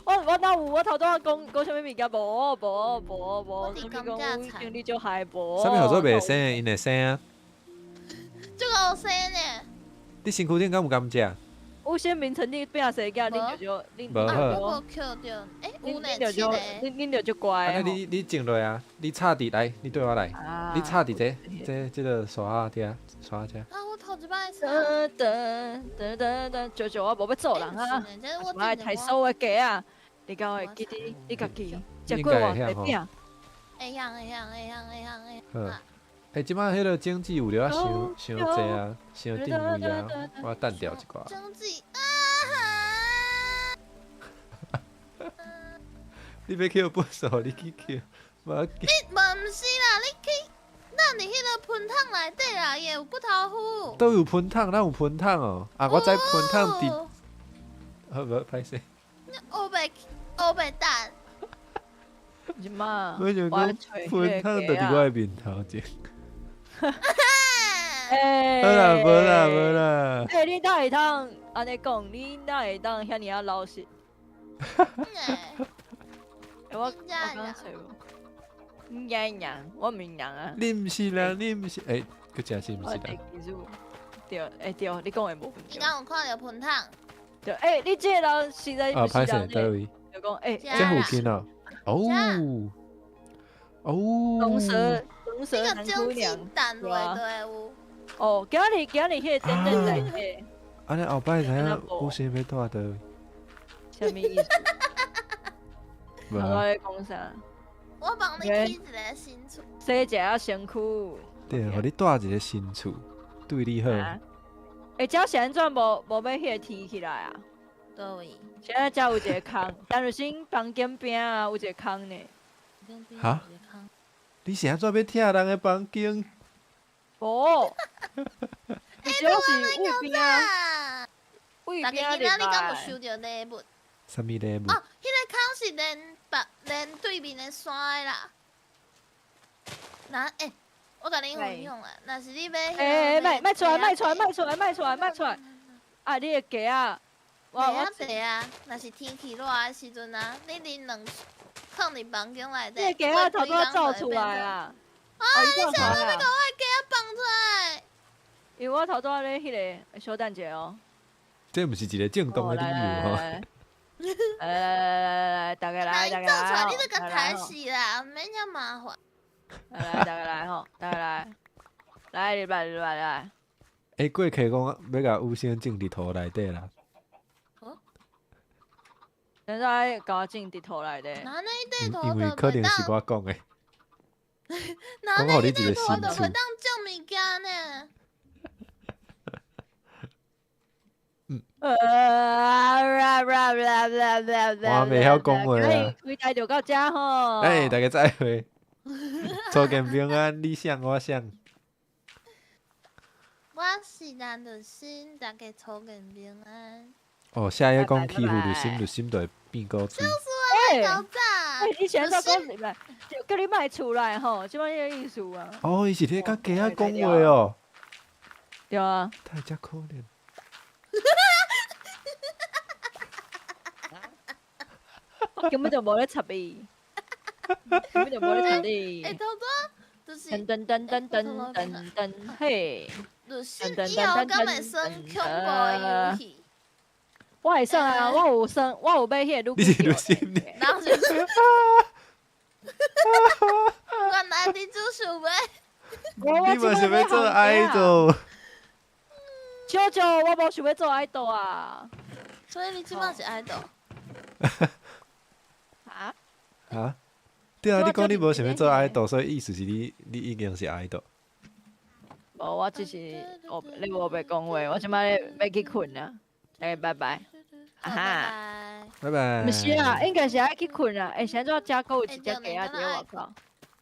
我哪有？我头拄仔讲讲啥物物件？无无无无，啥物讲？你就害无。啥物号做袂生？𪜶会生啊！足𠢕生呢！你身躯顶敢有甘蔗？有啥名称你变生囝，恁就就恁无好。我无捡著，欸，有呢，七个。恁就足乖。啊，你种落啊？你插伫来，你对我来。你插伫这个沙仔遮，沙仔遮。啊，我头一摆噔噔噔噔噔，舅舅我无欲做人啊！我爱刣所有鸡仔，你敢会记得？你家己食过偌济饼？会晓会晓会晓会晓会晓。欸，這擺彼个種子有了傷傷濟啊，傷定位啊，我等掉一寡。種子啊！你欲捡垃圾，你去捡。你无毋是啦，你去，咱伫彼个喷桶内底啦，伊会有骨头糊。都有喷桶，咱有喷桶哦。啊，我知喷桶伫。好无歹势。你乌白乌白蛋。是嘛？我想讲喷桶就伫我的面头前。欸，好啦，无啦，无啦。欸，你哪会当按呢讲？你哪会当遐尔仔老实？欸，我刚找无。你人，我毋是人啊。你毋是人，你毋是欸，阁真是毋是人。对，欸对，你讲的无。你敢有看著喷桶？对，欸，你这个人实在啊，歹势，佗位？就讲欸，这附近哦。哦。哦。龙蛇，龙蛇男姑娘。哦，今日今日彼个点点内底。按呢后摆知影有啥欲住佗位？啥物意思？我咧讲啥？我帮你起一个新厝。洗一下身躯。对，予你住一个新厝，对你好。欸，遮是按怎无无欲彼个天起来啊？佗位？现在遮有一个空，陈瑞新房间边啊有一个空呢。哈？你是按怎欲拆人的房间？无。欸，我是位边啊。位边啊！今仔你敢有收著礼物？啥物礼物？哦，彼个空是连北连对面的山的啦。那欸，我共你分享啦，若是你欲，欸，莫莫出来，莫出来，莫出来，莫出来，莫出来！啊，你的鸡仔，我我对啊，若是天气热的时阵啊，你啉两囥伫房间内底，你的鸡仔头拄仔走出来啊！啊！你啥物欲共我的鸡仔放出来？因为我头拄仔咧彼个，小等一下哦。这毋是一个正当的理由吼。来来来来来，大家来，大家来。做出来你就共刣死啦，毋免遐麻烦。来来，大家来吼，大家来，来入来入来来。欸，过客讲欲共有声种伫土内底啦。哦？现在共我种伫土内底。因为可能是我讲的。讲予你一个新厝。袂当种物件呢。我袂晓讲话啊！开台就到遮吼。哎，大家再会，初见平安，你想我想。我是陈律师，大家初见平安。哦，下一个讲欺负律师，律师就会变古锥。就是啊，搞早。欸，你是按怎讲入来？叫你莫出来吼，这摆彼个意思啊。哦，伊是咧共鸡仔讲话哦。对啊。太遮可怜。我根本就无咧插伊，根本就无咧插你。欸，头拄就是。噔噔噔噔噔噔噔，嘿。就是以后敢会耍恐怖的游戏？我会耍啊，我有耍，我有买彼个。你是律师呢？原来你只想欲。你无想欲做 idol？笑笑，我无想欲做 idol 啊。所以你这摆是 idol？啊？啊？对啊，你讲你无想欲做 idol，所以意思是你你已经是 idol。无，我只是你无白讲话，我这摆欲去睏啊。哎，拜拜。啊哈，拜拜。毋是啊，应该是爱去睏啊。欸，现在遮阁有一只鸡仔伫咧外口。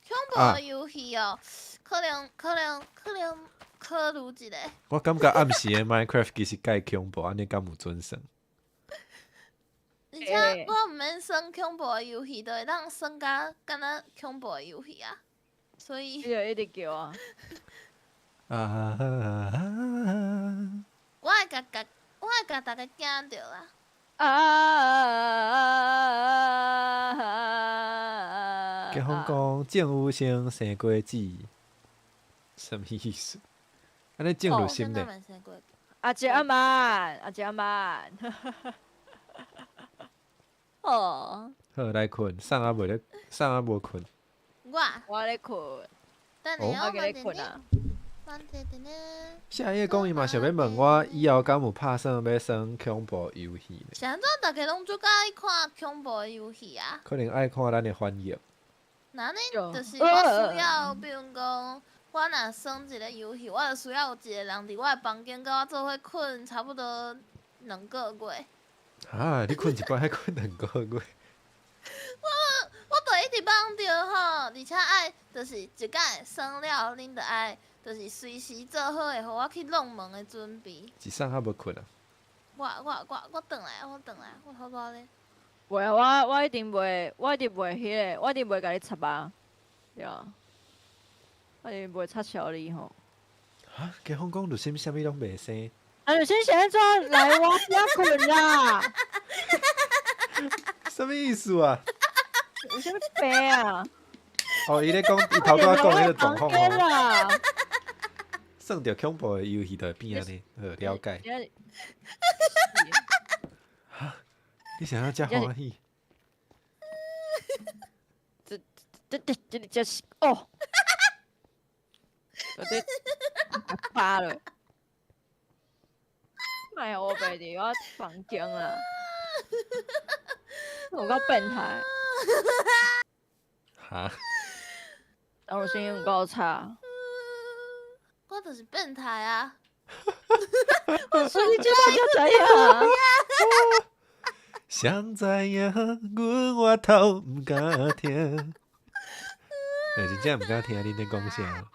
恐怖的游戏哦，可能可能可能考虑一下。我感觉暗时的 Minecraft 其实盖恐怖，按呢敢有准算？而且我毋免耍恐怖的游戏，就会当耍甲敢若恐怖的游戏啊，所以。你就一直叫啊！啊！我会共共，我会共大家惊著啦。啊！结婚讲郑有生生过子，啥物意思？按呢郑有生咧？阿姐阿曼，阿姐阿曼。哦。好，来睏，送仔袂咧，送仔无睏。我我咧睏。等下我咧睏啊。下一个讲伊嘛想欲问我，以后敢有拍算欲耍恐怖游戏呢？是按怎逐家拢足佮意看恐怖的游戏啊？可能爱看咱的反应。那呢，就是我需要，比如讲，我若耍一个游戏，我就需要有一个人伫我的房间，佮我做伙睏差不多2个月。啊！你睏一摆爱睏2个月？我就一直梦著吼，而且爱就是一摆耍了，恁就爱就是随时做好会予我去弄门的准备。一送还无睏啊？我转来，我转来，我头拄咧。袂啊，我一定袂，我一定袂彼个，我一定袂共你插啊，对啊，我一定袂插潲你吼。哈？加风讲律师啥物拢袂生。啊，律师是按怎来我遮睏啦？啥物意思啊？有啥物病啊？哦，伊咧讲，伊头拄仔讲彼个状况吼。算著恐怖的游戏就会变按呢，好了解。哈？你是按怎遮欢喜？这是哦，我这发了，莫乌白伫我房间啊！有够变态！哈？张声音有够差。我就是变态啊！所以你这摆才知影。谁知影阮外头毋敢听，欸，真正毋敢听恁咧讲啥。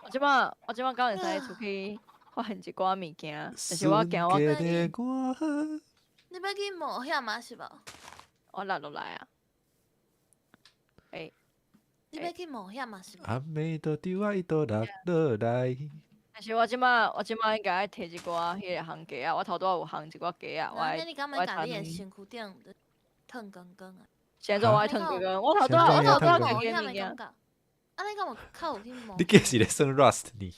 我这摆敢会使出去发现一寡物件，但是我惊我家己。你欲去冒险啊？是无？我落落来啊！欸，你欲去冒险啊？是无？暗暝就丢啊，伊都落落来。但是我这摆应该爱提一寡彼个烘鸡仔，我头拄仔有烘一寡鸡仔，我爱。你敢欲共你的身躯顶褪光光啊？现在我爱褪光光，我头拄仔家己的物件。啊，你敢有较有去摸？你计是咧耍 Rust 呢？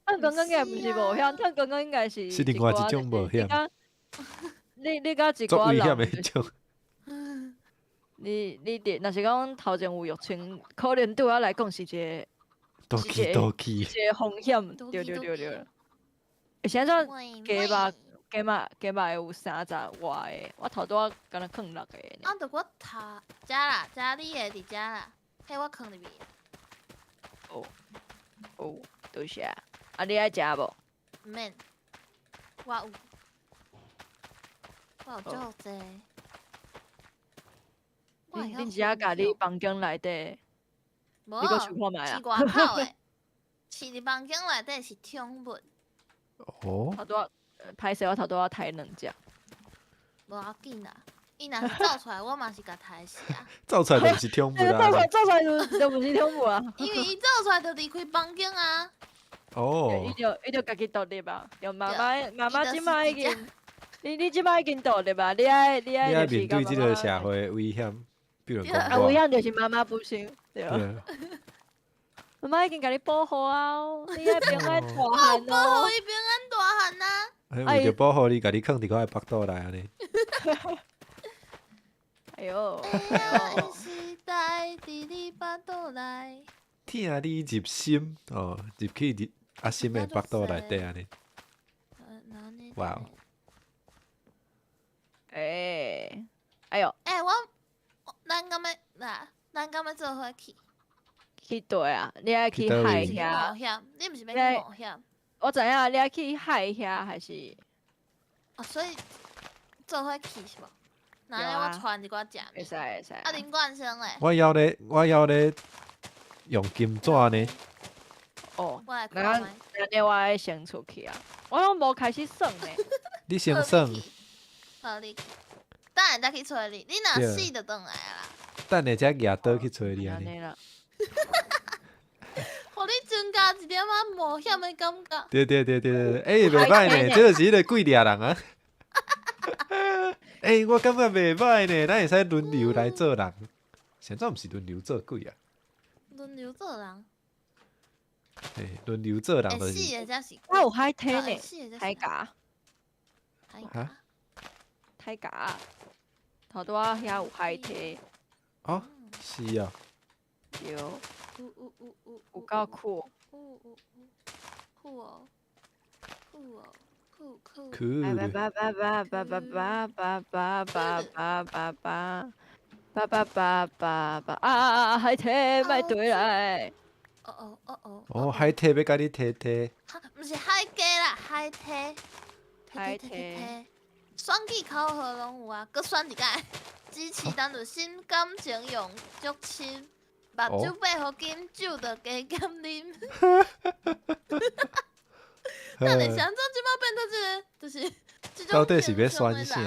褪光光应该毋是冒险，褪光光应该是是另外一种冒险。你佮一寡危险的彼种。你伫，若是讲头前有入侵，可能对我来讲是一个。都去都去，一个风险，对对对对。欸，现在鸡肉会有30外个，我头拄仔敢若囥6个。啊，著我头遮啦，遮你的伫遮啦，彼我囥入去。哦哦，多谢。啊，你爱食无？毋免，我有足济。恁只共你房间内底？无，饲外口的，饲伫房间内底是宠物。哦。头拄仔歹势，我头拄仔刣两只。无要紧啦，伊若是走出来，我嘛是共刣死啊。走出来就毋是宠物啦。走出来就毋是宠物啊。因为伊走出来就离开房间啊。哦。伊就家己独立啊！就妈妈妈妈这摆已经，你这摆已经独立啊！你爱面对这个社会危险，比如讲啊，危险就是妈妈不行，对。妈妈已经共你保护啊，你爱平安大汉哦。保护伊平安大汉啊。为著保护你，共你囥伫我的腹肚内按呢。哎哟！疼你入心哦，入去入阿心的腹肚内底按呢。哇哦！欸，哎哟！欸，咱敢欲啦？咱敢欲做伙去？去佗啊？你爱去海遐？冒险？你毋是欲去冒险？我知影，你爱去海遐还是？哦，所以做伙去是无？那呢，我传一寡食。会使会使。啊，林冠生咧？我犹咧用金纸呢。哦，那我爱先出去啊！我拢无开始耍呢。你先耍。好，你去。等下才去揣你，你若死就转来啊啦。等下才举刀去揣你按呢。予你增加一点仔冒险的感觉。对对对对对，欸，袂䆀呢，这就是彼个鬼掠人啊。欸，我感觉袂䆀呢，咱会使轮流来做人。现在毋是轮流做鬼啊？轮流做人。欸，轮流做人就是。死的才是。我有海体呢，海蛤。海蛤。海蛤。头拄仔遐有海体。哦，是啊。对。有够酷。有有有，酷哦，酷哦，酷酷。酷。叭叭叭叭叭叭叭叭叭叭叭叭。八八八八八啊啊啊！海提莫对来。哦哦哦哦。哦，海提欲共你提提。毋是海鸡啦，海提。海提。选举考核拢有啊，阁选一届。支持陈日新感情用足深，目睭八毫金，酒就加减啉。等下，是按怎这摆变做这个，就是这种到底是欲选啥？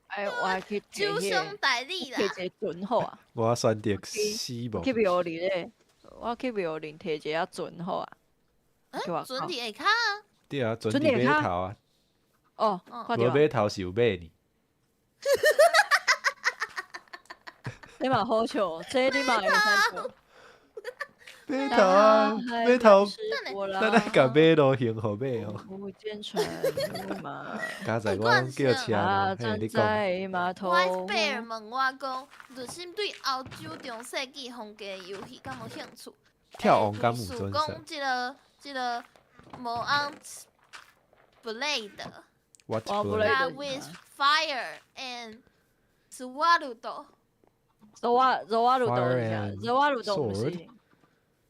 哎，我爱去酒商代理啦。提一个船好啊。我选择死亡。去庙里咧，我去庙里提一个船好啊。欸，船伫下跤啊。对啊，船伫码头啊。哦，无码头是有马呢。你嘛好笑，这你嘛会使笑。码头啊，码头，咱来共马路行予马哦。刚才我拢叫车呢，嘿，你讲。我贝尔问我讲，日新对欧洲中世纪风格游戏敢有兴趣？跳王敢有准讲这个这个 Mount Blade。 What blade? With fire and sword. 柔瓦鲁多，毋是。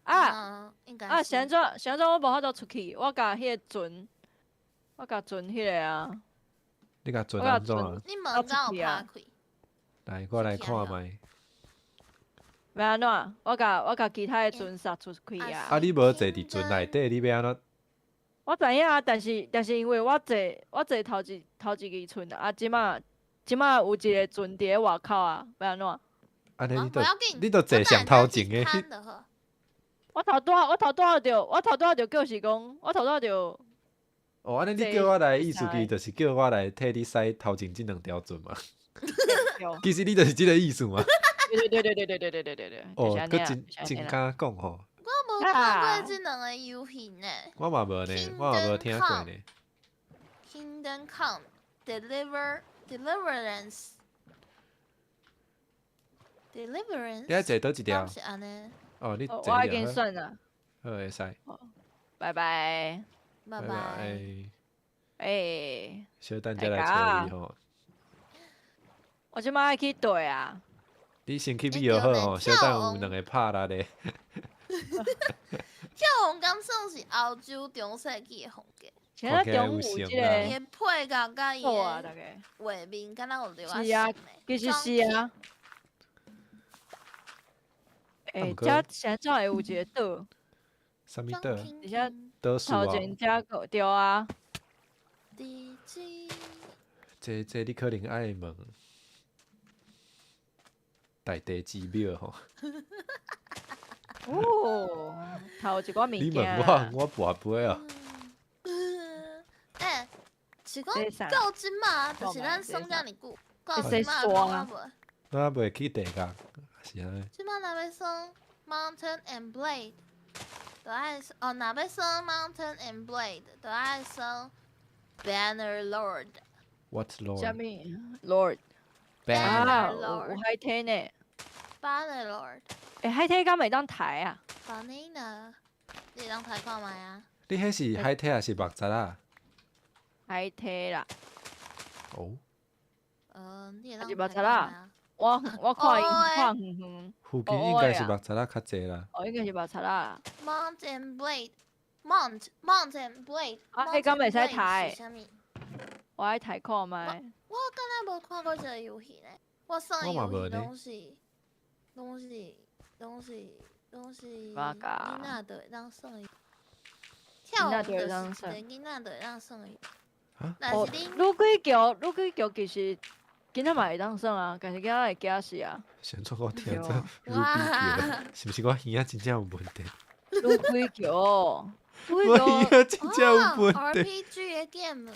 啊啊！是按怎？是按怎？我无法度出去，我共彼个船，我共船彼个啊。你共船按怎？你门敢有拍开？来，我来看觅。欲按怎？我共其他的船杀出去啊！啊！你无坐伫船内底，你欲按怎？我知影啊，但是因为我坐头一支船啊，这马有一个船伫咧外口啊，欲按怎？按呢你著坐上头前的。我头拄仔就叫是讲，我头拄仔就。哦，按呢你叫我来，意思其实就是叫我来替你驶头前这两条船嘛。其实你就是这个意思嘛。对对对对对对对对对对。哦，阁真真敢讲吼。我无看过这两个游戏呢。我嘛无呢，我嘛无听过呢。 Kingdom Come Deliverance Deliverance。你爱坐佗一条？是按呢。哦，你我已经选了。好，会使。拜拜。拜拜。欸。小等才来揣你吼。我这马爱去对啊。你先去美就好吼，小等有两个拍力咧。跳王敢算是欧洲中世纪的风格。现在中有这个，伊的配乐佮伊的画面，敢若有著啊是啊，其实是啊。欸，遮现在会有一个岛。啥物岛？而且头前遮个对啊。这你可能爱问大地之庙吼。哦，头一寡物件。你问我，我跋杯啊。欸，是讲到这马，就是咱耍遮尔久，到这马拢犹未。咱犹未去地狱，是按呢。这马若欲耍 Mount and Blade，就爱哦，若欲耍 Mount and Blade，就爱耍 Banner Lord。 What Lord？啥物 Lord？啊，有海天呢。 Banner Lord。欸，海天敢会当抬啊？Banana，你会当抬看觅啊？你彼是海天抑是木贼仔？海天啦。哦。你会是木当贼仔？我看伊看远远。附近应该是木贼仔较济啦。哦，应该是木贼仔。 Mount and Blade，Mount Mount and Blade。啊，彼敢袂使抬？我爱抬看觅。我敢若无看过这个游戏呢。我耍的游戏拢是囡仔就会当耍的。跳舞就是囡仔就会当耍的。哦，女鬼桥其实囡仔嘛会当耍啊，但是囡仔会惊死啊。是按怎我听这女鬼桥，是毋是我耳仔真正有问题？女鬼桥，我耳仔真正有问题。 RPG 的 game。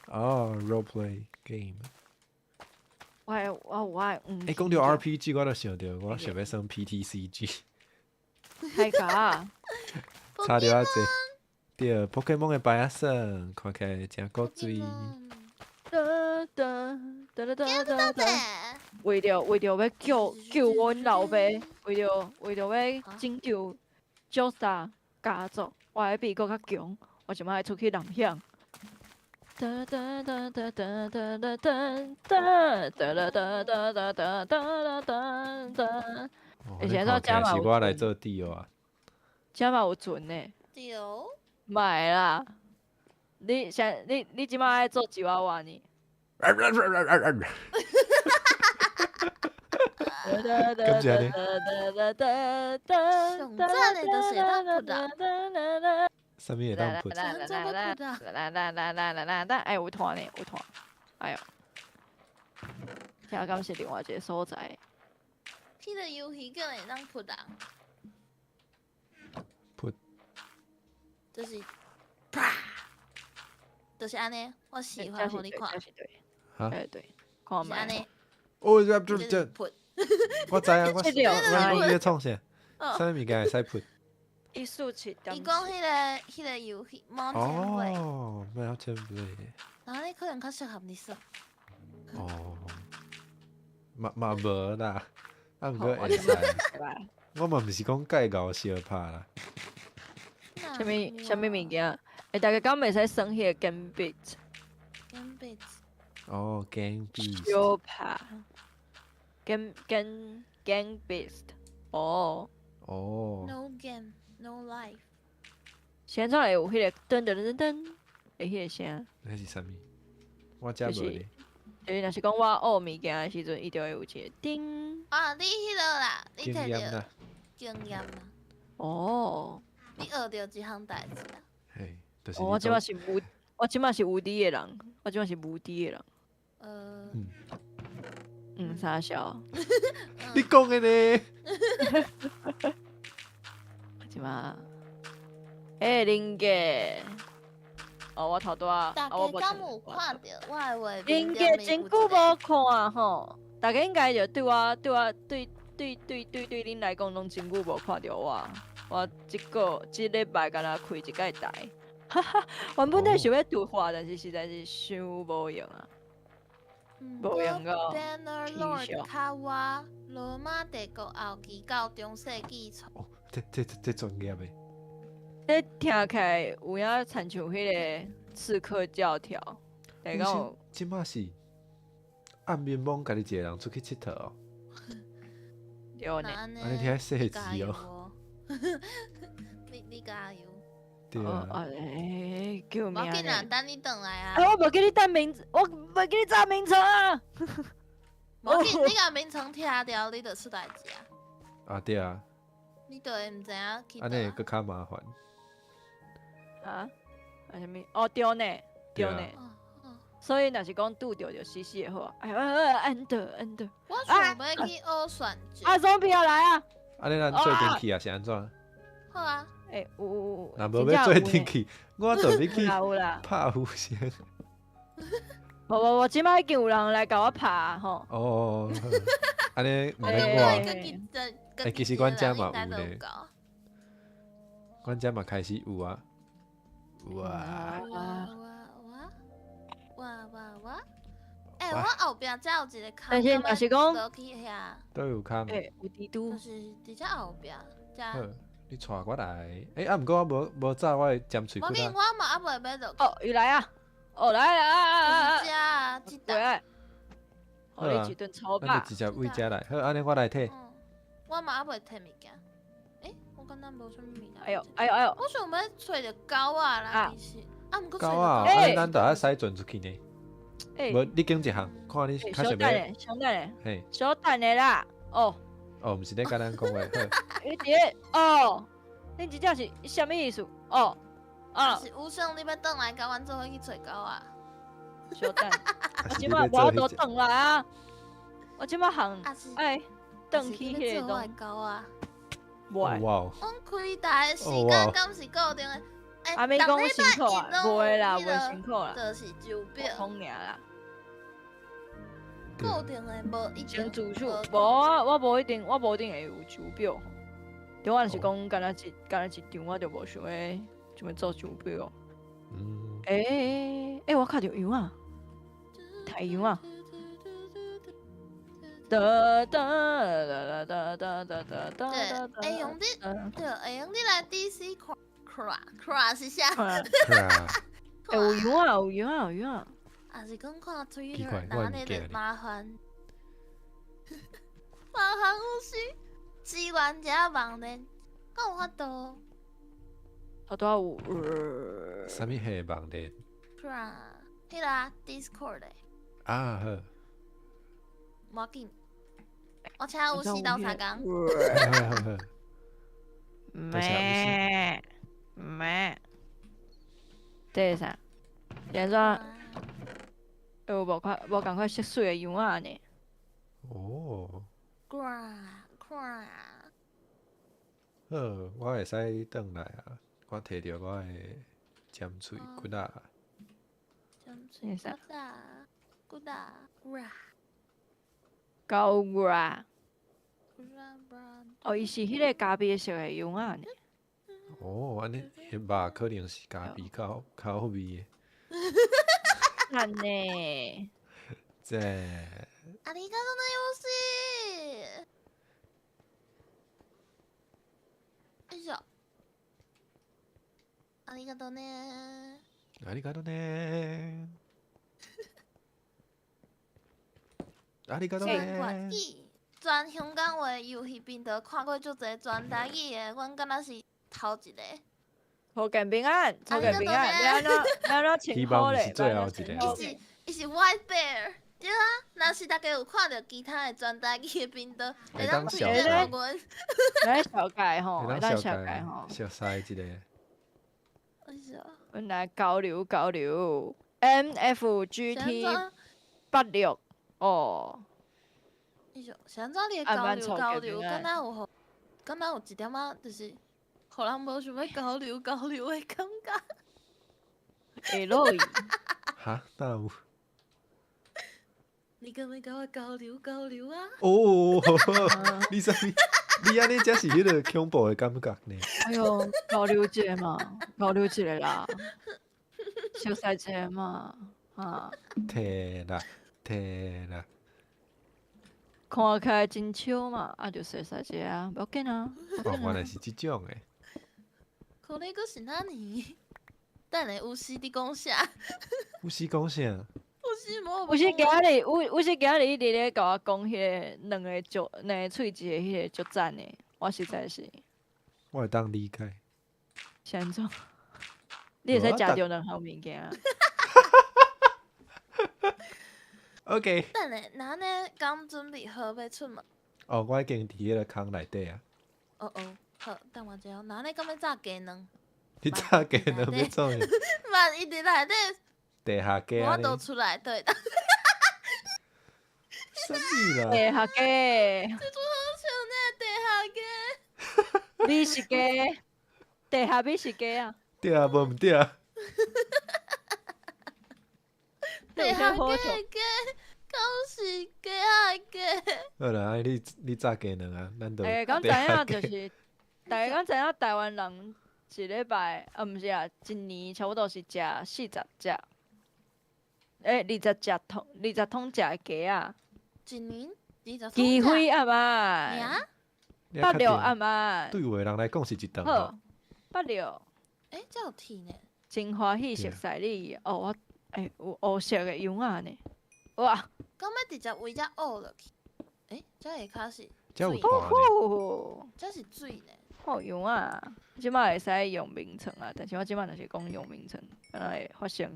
哦，role play game。我爱，欸，讲到 RPG，我就想著，我想欲耍 PTCG。太假。差著仔济。对，Pokemon 的牌仔耍，看起来诚古锥。哒哒哒哒哒哒哒。为著欲救阮老爸，为著欲拯救 Joestar 家族，我爱变阁较强，我就爱出去冒险。哒哒哒哒哒哒哒哒哒哒哒哒哒哒哒哒哒。欸，现在遮嘛是我来做地哦。遮嘛有船呢。对。莫啦，你现你这马爱做吉娃娃呢？感谢你。上赞的就是当扑啦。啥物会当扑？啦啦啦啦啦啦啦！哎，有团呢，有团。哎哟，这敢是另外一个所在？这个游戏阁会当扑人？扑。就是啪，就是按呢，我喜欢予你看。哈？哎对，看觅。按呢。哦，这这这，我知啊，我我讲你咧创啥？啥物物件会使扑？一竖起。伊讲彼个游戏《Mountain Blade》。哦，Mountain Blade。然后你可能较适合你耍。哦。嘛嘛无啦，啊毋过会使。我嘛毋是讲介𠢕相拍啦。啥物啥物物件？欸，大家敢袂使耍彼个 Gambit？Gambit。哦，Gambit。相拍。Gam Gam Gang Beast。哦。哦。 No game, no life。现在会有彼个噔噔噔噔噔的彼个声。那是啥物？我遮无咧。就是若是讲我学物件的时阵，伊就会有一个叮。啊，你彼个啦，你摕著经验啦。哦。你学著一项代志啊。嘿，就是。我这马是无，我这马是无知的人，我这马是无知的人。嗯。嗯，啥笑？你讲的呢？这马，欸，林杰。哦，我头拄仔，大家敢有看著我的画面？林杰真久无看吼，大家应该就对我、对我、对、对、对、对、对恁来讲，拢真久无看著我。我这个这礼拜敢若开一摆台，哈哈，原本咧想欲对话，但是实在是伤无闲啊，无闲到 Bannerlord 较我罗马帝国后期到中世纪初。哦，这专业的。这听起来有影亲像彼个刺客教条，来讲。这马是暗暝罔家己一个人出去𨑨迌哦。对呢。按呢听细致哦。你加油。对啊。哎，救命！无紧啦，等你转来啊。哎，我无记你等名字，我无记你查名称啊。无紧，你共眠床拆掉，你就出代志啊。啊对啊。你就会毋知影去。按呢会阁较麻烦。啊？啊啥物？哦对呢，对呢。所以若是讲拄著就死死的好啊！哎哎哎，安德安德。我想欲去学算术。啊，zombie 要来啊！按呢咱做阵去啊，是按怎？好啊。欸，有有有。若无欲做阵去，我就欲去拍虎先。无无无，这摆已经有人来共我拍吼。哦，按呢毋免我。欸，其实阮遮嘛有咧。阮遮嘛开始有啊。哇哇哇哇哇哇！欸，我后壁遮有一个坑，但是若是讲，落去遐。佗有坑？欸，有蜘蛛。就是伫遮后壁遮。好，你带我来。欸，啊，毋过我无走，我会尖喙骨。无紧，我嘛犹未欲落去。哦，伊来啊！哦，来啊啊啊啊！遮啊，这搭。好啊，你一顿粗咱就直接为遮来。好，按呢我来提。我嘛犹未提物件。欸，我敢若无啥物物件。哎哟，哎哟，哎哟！我想欲揣著狗仔啦，其实。啊，毋过狗仔，按咱就爱驶船出去呢。无，你拣一项，看你较想欲。小等下，小等下。嘿。小等下啦，哦。哦，毋是咧共咱讲话。你伫咧哦，你真正是啥物意思？哦，啊。是有想你欲转来共阮做伙去揣狗仔？小等，我这马无法度转来啊！我这马行爱转去彼个东。狗仔。哇哦！阮开台的时间敢是固定的？阿咪讲辛苦啊，袂啦，袂辛苦啦，就是手表。讲尔啦。固定的无一定。先自处，无啊，我无一定，我无一定会有手表。对我若是讲，敢若一张，我就无想欲想欲做手表。欸欸，我看著羊啊，太阳啊。哒哒哒哒哒哒哒哒。对，会用你，对，会用你来 DC 看。看看是啥？欸，有样啊，有样啊，有样啊。啊是讲看奇怪 Twitter，我那咧的物件就麻烦，麻烦有时支援一下网站，敢有法度？头拄仔有，啥物彼网站？啊，彼个啊 Discord 的，啊好，无要紧，我请有时斗相共。好好好，多谢咩咩，这是啥？是按怎？有无款无仝款色水的样仔呢？哦，看看，好，我会使转来啊，我提著我的尖喙骨仔。尖喙是啥骨仔，骨仔，骨仔，高拉。骨仔，哦，伊是彼个咖啡色的样仔呢。哦，按呢，彼肉可能是咖啡较较好味的。赞呢！这ありがとうね、游戏。よいしょ。ありがとうね。ありがとうね。ありがとう全国ね。语、全香港话游戏频道看过足济全台语的，阮敢若是头一个。福建平安，福建平安，欲按怎欲按怎希称呼咧？望毋是最后一个伊是 White Bear，对啊。若是大家有看著其他的全台语的频道，会当推荐予阮。来小解吼，会会当小当解吼。熟似一个。哎呀，阮来交流交流，M F G T 86哦。哎呦，是按怎你的交流交流，敢若有予，敢若有一点仔，就是，予人无想欲交流交流的感觉。会落去。哈？哪有？你敢欲佮我交流交流啊？哦，你啥物？你按呢才是彼个恐怖的感觉呢？哎哟，交流一下嘛，交流一下啦，熟似一下嘛，啊。天啦，天啦！看起来真笑嘛，啊，就熟似一下啊，无要紧啊。哦，原来是这种的。可能阁是哪呢？等下有时伫讲啥？有时讲啥？有时无。有时今日，有时今日一直咧共我讲彼个两个足两个喙齿的彼个足赞的，我实在是。我会当理解。是按怎？你会使食著两项物件。 OK。等下，那按呢敢准备好欲出门？哦，我已经伫彼个空内底啊。哦哦，好，等我一下。那按呢敢欲炸鸡卵？你炸鸡卵欲创啥？万一伫内底。地下鸡无法度出来，对的。啥物啦？地下鸡。这出好笑呢，地下鸡。美食鸡，地下美食鸡啊。对啊，无毋对啊。地下鸡鸡，敢是鸡仔鸡？好啦，你炸鸡卵啊，咱就。欸，敢知影就是，大家敢知影台湾人一礼拜，啊，毋是啊，一年差不多是食40只。欸，20只桶，20桶食的鸡仔。一年20桶。机会暗暗。86暗暗。对有的人来讲是一顿。好，86。欸，这有铁呢。真欢喜熟似你哦，我欸有乌色的样仔呢，哇！敢欲直接围遮乌落去？欸，这下跤是水。这是水呢。好样仔，这摆会使用眠床啊，但是我这摆若是讲用眠床，敢若会发生。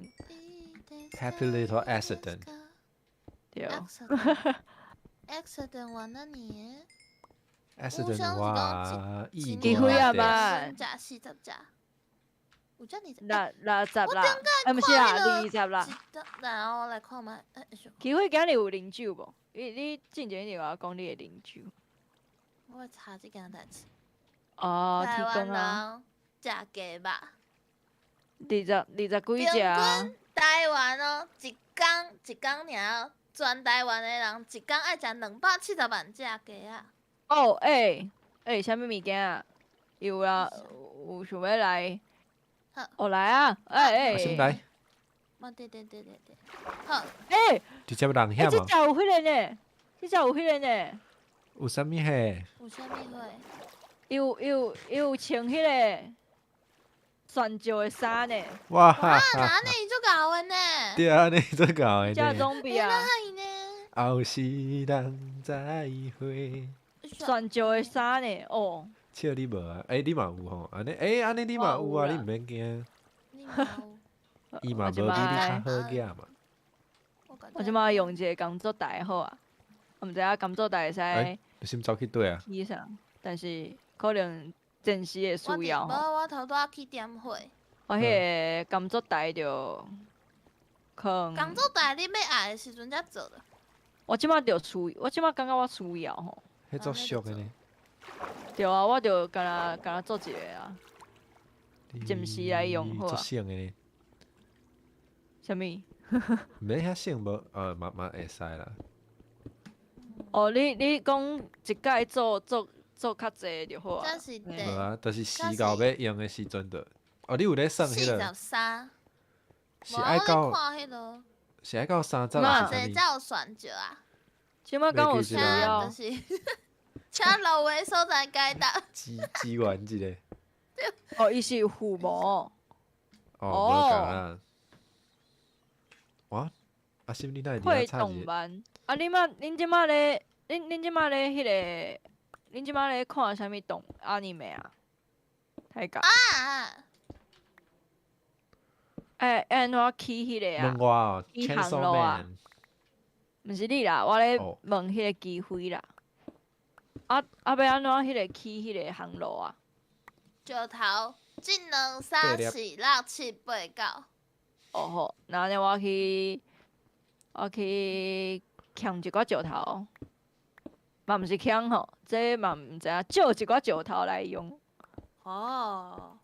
Happy little accident。对。 Accident は何？Accident は机会啊嘛？食40只。有遮尔济？ 60啦，啊，毋是啦，20啦。然后我来看觅。机会今日有啉酒无？你进前一直共我讲你会啉酒。我会查这件代志。哦，天公啊！食鸡肉。二十几只啊！台湾哦，一工一工尔，全台湾的人一工爱食270万只鸡仔。哦，欸欸，啥物物件啊？有啊，有想欲来？哦，来啊！欸欸，先来。对对对对对，好。欸，直接人遐这只有彼个呢？这只有彼个呢？有啥物货？有啥物货？伊有穿彼个选石的衫呢。哇！哇，那呢足𠢕的呢？对啊，呢足𠢕的这呢。装备啊！呢？后世人再会。选石的衫呢？哦。笑你无啊？欸，你嘛有吼？按呢，欸，按呢你嘛有啊？你毋免惊。你嘛有。伊嘛无比你较好额嘛。我这摆用一个工作台好啊，我毋知影工作台会使。你先走去佗啊？去啥？但是可能暂时会需要。无，我头拄仔去点火。我彼个工作台就可能。工作台你欲爱的时阵才做的。我这摆就需，我这摆感觉我需要吼。彼足俗的呢。对啊，我就干焦干焦做一个啊，暂时来用好啊。足省的呢。啥物？毋免遐省无，嘛嘛会使啦。哦，你讲一摆做做做较济就好啊。无啊，就是时到欲用的时阵就，哦，你有咧算彼个？ 43。是爱到，是爱到30还是啥物？才有选择啊。这摆敢有需要？就是，请落话所在解答。支援一下。哦，伊是有附无？哦，无仝啦。哇！阿心，你哪会伫遐动漫？啊，你嘛，恁这摆咧，恁这摆咧，彼个，恁这摆咧看啥物动 anime 啊？太假。啊！欸，按怎起彼个啊？问我哦，起航路啊？毋是你啦，我咧问彼个机会啦。啊啊，欲按怎彼个起彼个航路啊？石头，一两三四六七八九。哦好，那按呢我去捡一寡石头，嘛毋是捡吼，这嘛毋知影，借一寡石头来用。哦。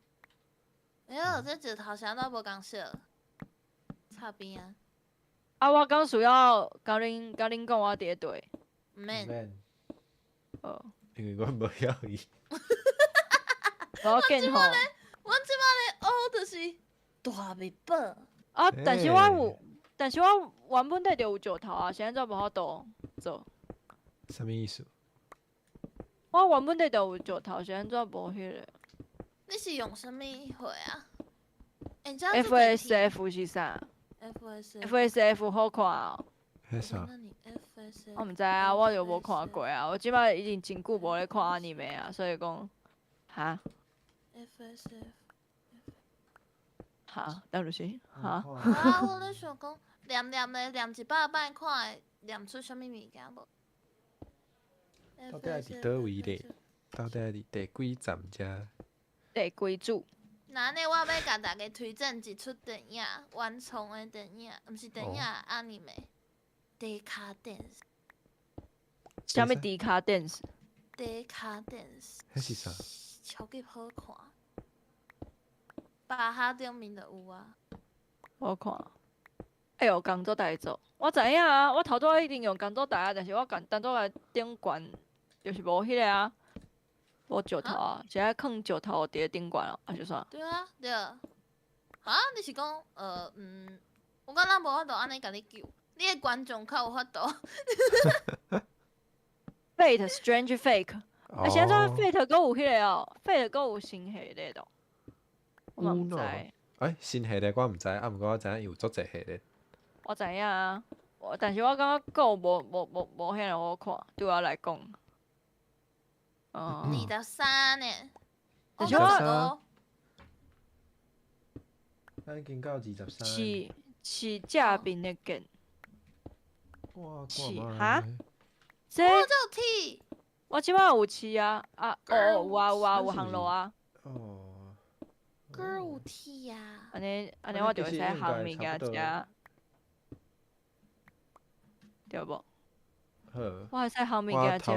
哎哟，这石头是按怎无仝色？擦边啊。啊，我敢需要共恁讲我伫咧佗？毋免。毋免。哦。因为阮无晓伊。无要紧吼。阮这摆咧学就是大秘宝。啊！但是我有，但是我原本底就有石头啊，是按怎无法度做？啥物意思？我原本底就有石头，是按怎无彼个？你是用啥物货啊？FSF 是啥？FSF 好看哦。彼啥？我毋知啊，我就无看过啊。我这摆已经真久无咧看 anime 啊，所以讲，哈？FSF。哈，邓律师，哈。啊，我咧想讲，念念咧念100摆，看会念出啥物物件无？到底伫佗位咧？到底伫第几站遮？第几组？那按呢，我欲共大家推荐一出电影，原创的电影，毋是电影，anime，Decadence。啥物 Decadence？ Decadence。彼是啥？超级好看。巴哈顶面就有啊。我看。哎哟，工作台做，我知影啊，我头拄仔一定用工作台啊，但是我工工作台顶悬就是无彼个啊，无石头啊，是爱囥石头伫咧顶悬哦，还是啥？对啊，对。啊，你是讲，我感觉无法度按呢共你救，你的观众较有法度。 Fate Strange Fake，啊，是按怎 Fate 阁有彼个哦，Fate 阁有新系列的。我嘛毋知。欸，新系列我毋知，啊，毋过我知影伊有足济系列。我知影啊，但是我感觉阁无遐尔好看，对我来讲。哦。 23呢。但是我。咱已经到23。是正面的剑。是哈？这。我就铁。我这摆有饲啊啊哦有啊有啊有航路啊。哦。阁有铁啊！按呢按呢，我就会使烘物件食，对无？好。我会使烘物件食。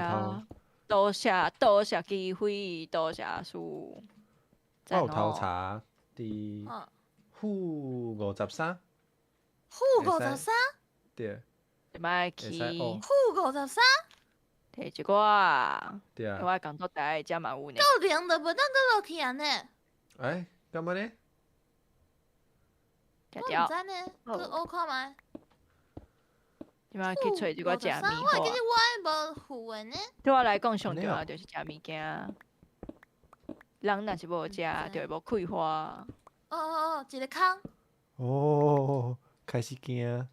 多谢多谢机会，多谢输。我有头查伫负53。负53？对。莫去。负53？提一寡。对啊。我工作台遮嘛有呢。到零就袂当阁落去啊呢？欸，敢按呢？我毋知呢，去学看觅。这摆去揣一寡食物我会记得我无负的呢。对我来讲，上重要就是食物件。人若是无食，就会无气花。哦哦哦，一个空。哦，开始惊，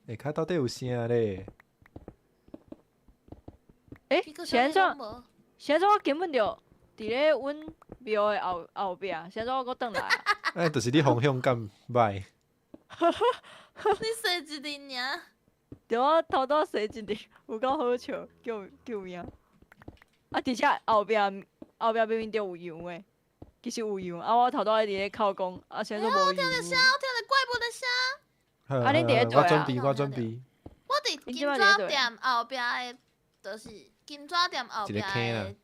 下跤到底有啥咧？欸，是按怎？是按怎？我根本就伫咧阮庙的后后壁，是按怎我阁转来啊？哎，就是你方向感歹。你踅一阵尔。对，我头拄踅一阵，有够好笑，救救命！啊，而且后壁后壁明明就有羊的，其实有羊，啊，我头拄仔伫咧哭讲，啊，啥都无羊。我听著声，我听著怪物的声。啊，恁伫咧佗啊？我准备，我准备。我伫金纸店后壁的，就是金纸店后壁的，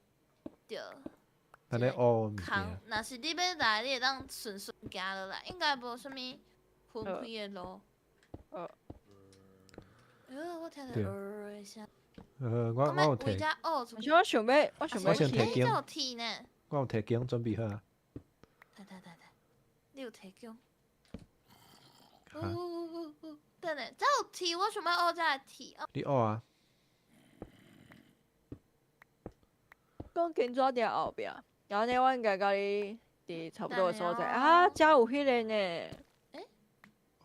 对。咱咧学物件。若是你欲来，你会当顺顺行落来，应该无啥物分开的路。我听著呃的声。我有提。我想欲，我想欲我先提弓。我有提弓，准备好啊。来来来来，你有提弓？哦等下，这有铁，我想欲学这个铁。你学啊。讲金纸店后壁，然后呢，我应该佮你伫差不多的所在啊，遮有彼个呢。欸？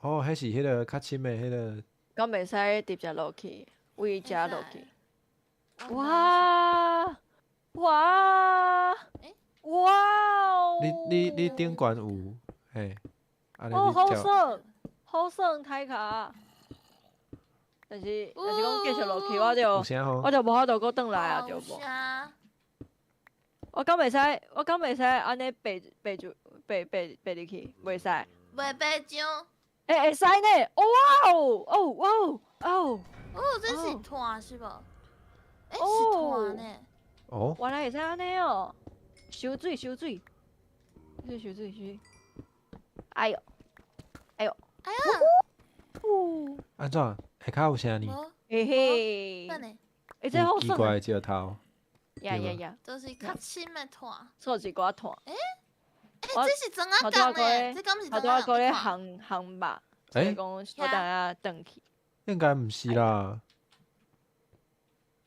哦，彼是彼个较深的彼个。敢袂使直接落去，位遮落去。哇哇！哇哦！你顶悬有嘿？哦，好耍，好耍台卡。但是讲继续落去，我就无法度阁转来啊，对无？我敢袂使，我敢袂使按呢爬爬住爬爬爬入去，袂使。袂爬上。欸，会使呢！哇哦哦哇哦哦！哦，这是炭是无？欸，是炭呢。哦。原来会使按呢哦！收水收水，收水收水。哎哟，哎哟，哎呀！按怎？下跤有啥呢？嘿嘿。欸，这好奇怪的石头。呀呀呀！就是较深的炭。错一寡炭。欸欸，这是砖仔工的，这敢是砖仔工？头拄仔咧烘烘肉，所以讲小等下转去。应该毋是啦。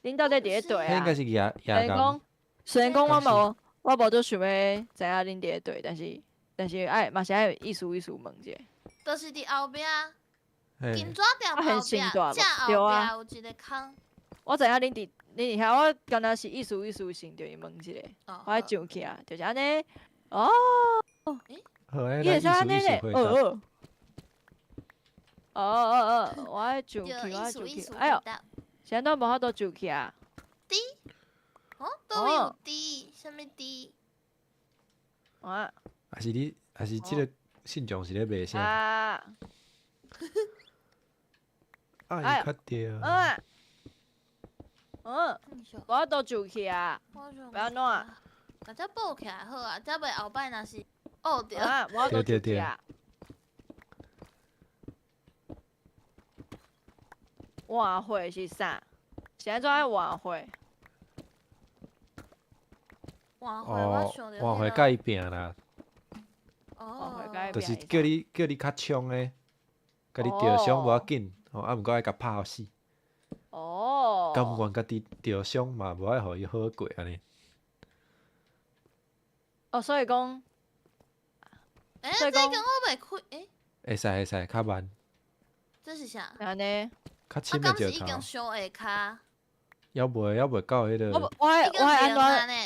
恁到底伫咧佗啊？应该是野野讲，虽然讲我无足想欲知影恁伫咧佗，但是爱嘛是爱意思意思问一下。就是伫后壁，金纸店后壁，正后壁有一个空。我知影恁伫遐，我敢若是意思意思性著伊问一下，我爱上去啊，就是按呢。哦，伊会使按呢咧，哦哦，哦哦哦，我爱上去，我爱上去，哎哟，是按怎无法度上去啊？猪？哦，佗位有猪？啥物猪？啊？还是你，还是这个信众是咧卖啥？啊！啊，伊较对。嗯。嗯，无法度上去啊？欲按怎？共这补起来好啊，才袂后摆若是学著。啊，无法度上去啊！换货是啥？是按怎爱换货？换货我想著。换货佮伊拼啦。哦。就是叫你较冲的，家己著伤无要紧，吼，啊，毋过爱共拍予死。哦。甘愿家己著伤嘛，无爱予伊好过按呢。哦，所以讲，欸，这间我袂开，欸。会使会使，较慢。这是啥？按呢？较深的石头。已经伤下跤。犹未到彼个。我爱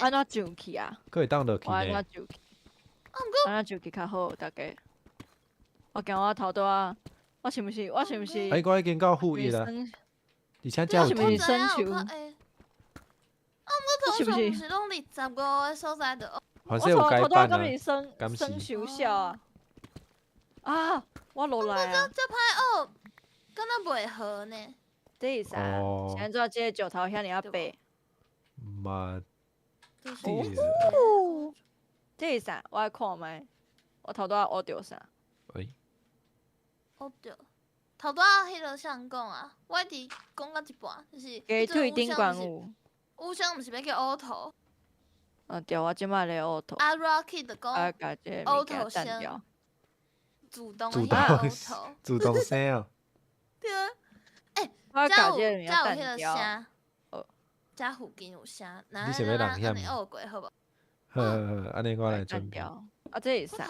按怎上去啊？阁会当落去呢？我按怎上去？按怎上去较好？大家。我惊我头拄仔，我是毋是？我是毋是？哎，我已经到负一啦。而且遮有我是毋是生球？啊，毋过通常毋是拢25个所在就。反正有改版啊。生手笑啊！啊，我落来啊！这歹学，敢若袂好呢？这是啥？是按怎这个石头遐尔仔白？嘛，对。这是啥？我爱看觅。我头拄仔学著啥？喂。学著。头拄仔彼个啥人讲啊？我一直讲到一半，就是鸡腿顶悬有。乌香毋是欲叫乌头？啊对，我这摆咧乌头。啊，Rocky 就讲乌头先，主动主动主动生哦。对啊，欸，遮有遮有彼个声，遮附近有声，你想欲人险？学过好无？好好好，按呢我来准备。啊，这是啥？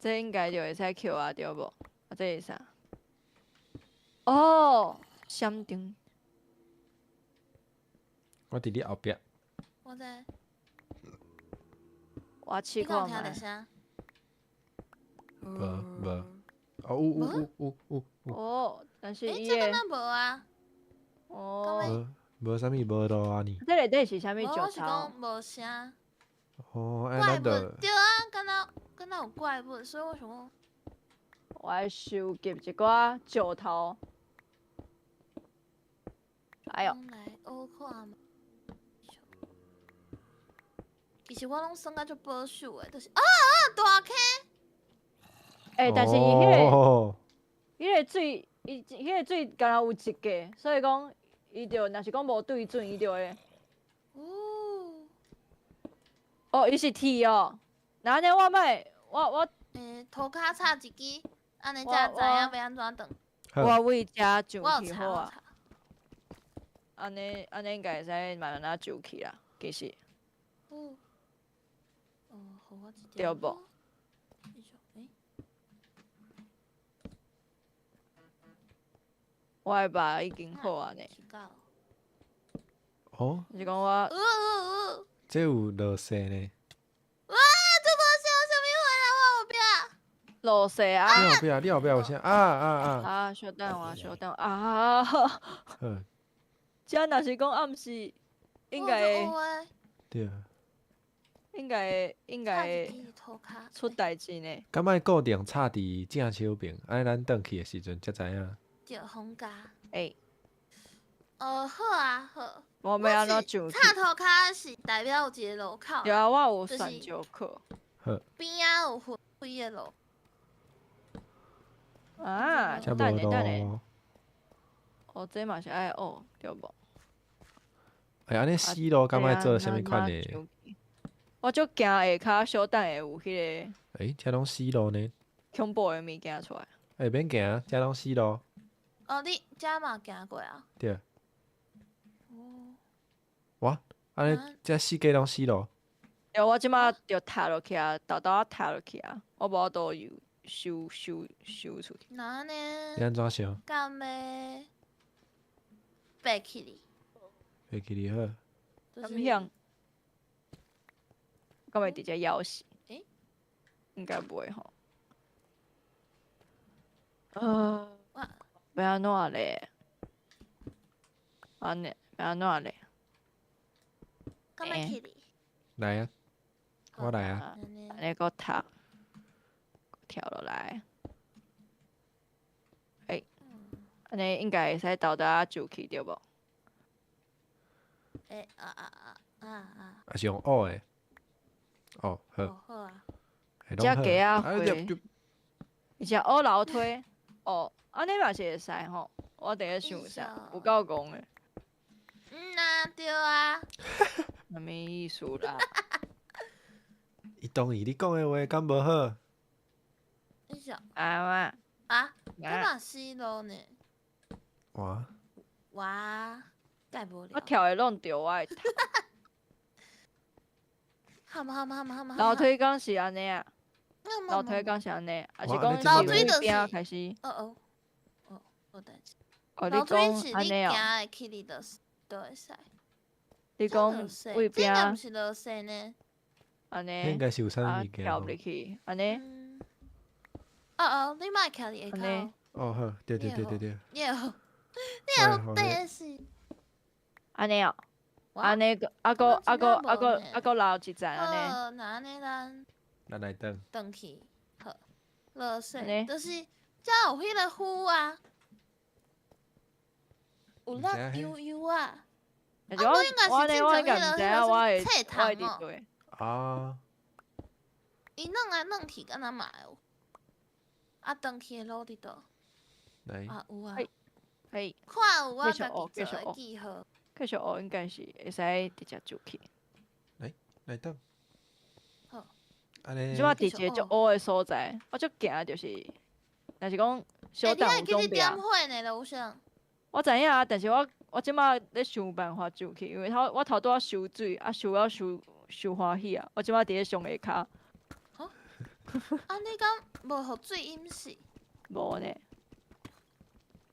這應該就會使抾啊，對無？啊，這是啥？哦，閃燈。我佇你後壁。我知。我試看覓。聲？無無。哦，有有有有有有。哦，但是伊的。這敢若無啊？哦。無無啥物無路啊呢？這內底是啥物石頭？我是講無聲。哦，怪物對啊，敢若有怪物，所以我想講。我愛收集一寡石頭。哎喲。來學看覓。其實我攏算甲足保守的，就是啊啊大坑。欸，但是伊彼個，彼個水，伊彼個水敢若有一格，所以講，伊就若是講無對準，伊就會。哦。哦，伊是鐵哦，那按呢我莫，我。欸，塗跤插一支，按呢才知影欲按怎轉。我為遮上去好啊。按呢按呢應該會使慢慢仔上去啦，其實。哦。哦，予我一對無？我的肉已經好啊呢。哦。是講我。這有落雪呢。哇！這無像啥物貨來我後壁。落雪啊！你後壁，你後壁有啥？啊啊啊！啊，稍等我，稍等啊！好。這若是講暗時，應該會。對。應該會出代誌呢。敢愛固定插佇正手邊，按呢咱轉去的時陣才知影。著風加。欸。哦，好啊，好。我欲按怎上去？插塗跤是代表有一个路口。對啊，我有選石課。好。邊仔有分幾个路。啊，等下等下。哦，這嘛是愛學，對無？欸，按呢死路敢愛做啥物款的？我足驚下跤小等會有彼个。欸，遮攏死路呢？恐怖的物件出來。欸，免驚，遮攏死路。哦，你遮嘛行過啊？對。哦。哇！按呢，遮四界攏死路。對，我這馬就踏落去啊，沓沓仔踏落去啊，我無法度游收收收出去。那按呢？你按怎想？敢欲爬起哩？爬起哩好。敢晓？敢會直接枵死？欸？應該袂吼。欲按怎咧？按呢？欲按怎咧？敢欲起哩？來啊！我來啊！按呢閣踏，跳落來。欸，按呢應該會使沓沓仔上去對無？欸啊啊啊啊啊！啊是用學的。哦，好。好啊。遮加仔花，而且學樓梯，哦，按呢嘛是會使吼。我佇咧想啥，有夠戇的。嗯啊，對啊。啥物意思啦？伊同意你講的話，敢無好？你想。啊嘛。啊，這嘛死路呢？哇。哇，蓋無了。我跳的攏著我的頭。好嘛好嘛好嘛好嘛。樓梯敢是按呢啊？樓梯敢是按呢？還是講樓梯就是邊開始？哦哦，哦，無代誌。哦，你講按呢哦。樓梯是你行會起哩，就是都會使。你講位邊？這敢毋是落雪呢？按呢？應該是有啥物件。跳入去，按呢？哦哦，你莫徛佇下跤。哦好，對對對對對。你會好，你會好短死。按呢哦。按呢閣，啊閣啊閣啊閣啊閣留一層按呢。好，那按呢咱。咱來轉。轉去，好，落雪，就是遮有彼个雨啊，有落悠悠啊。啊，我應該是我應該毋知影，我會我會佇佗。啊。伊轉來轉去，敢若嘛會有。啊，轉去的路佇佗？來。啊，有啊。嘿。看有我家己做的記號。繼續學應該是會使直接上去。來，來轉。好。按呢。這擺佇一個足烏的所在，我足驚就是，若是講小等有準備。欸，你愛記得點火呢，盧生。我知影啊，但是我這擺咧想辦法上去，因為頭我頭拄仔收水，啊收了收收歡喜啊，我這擺佇咧上下跤。哈？啊，你敢無予水淹死？無呢。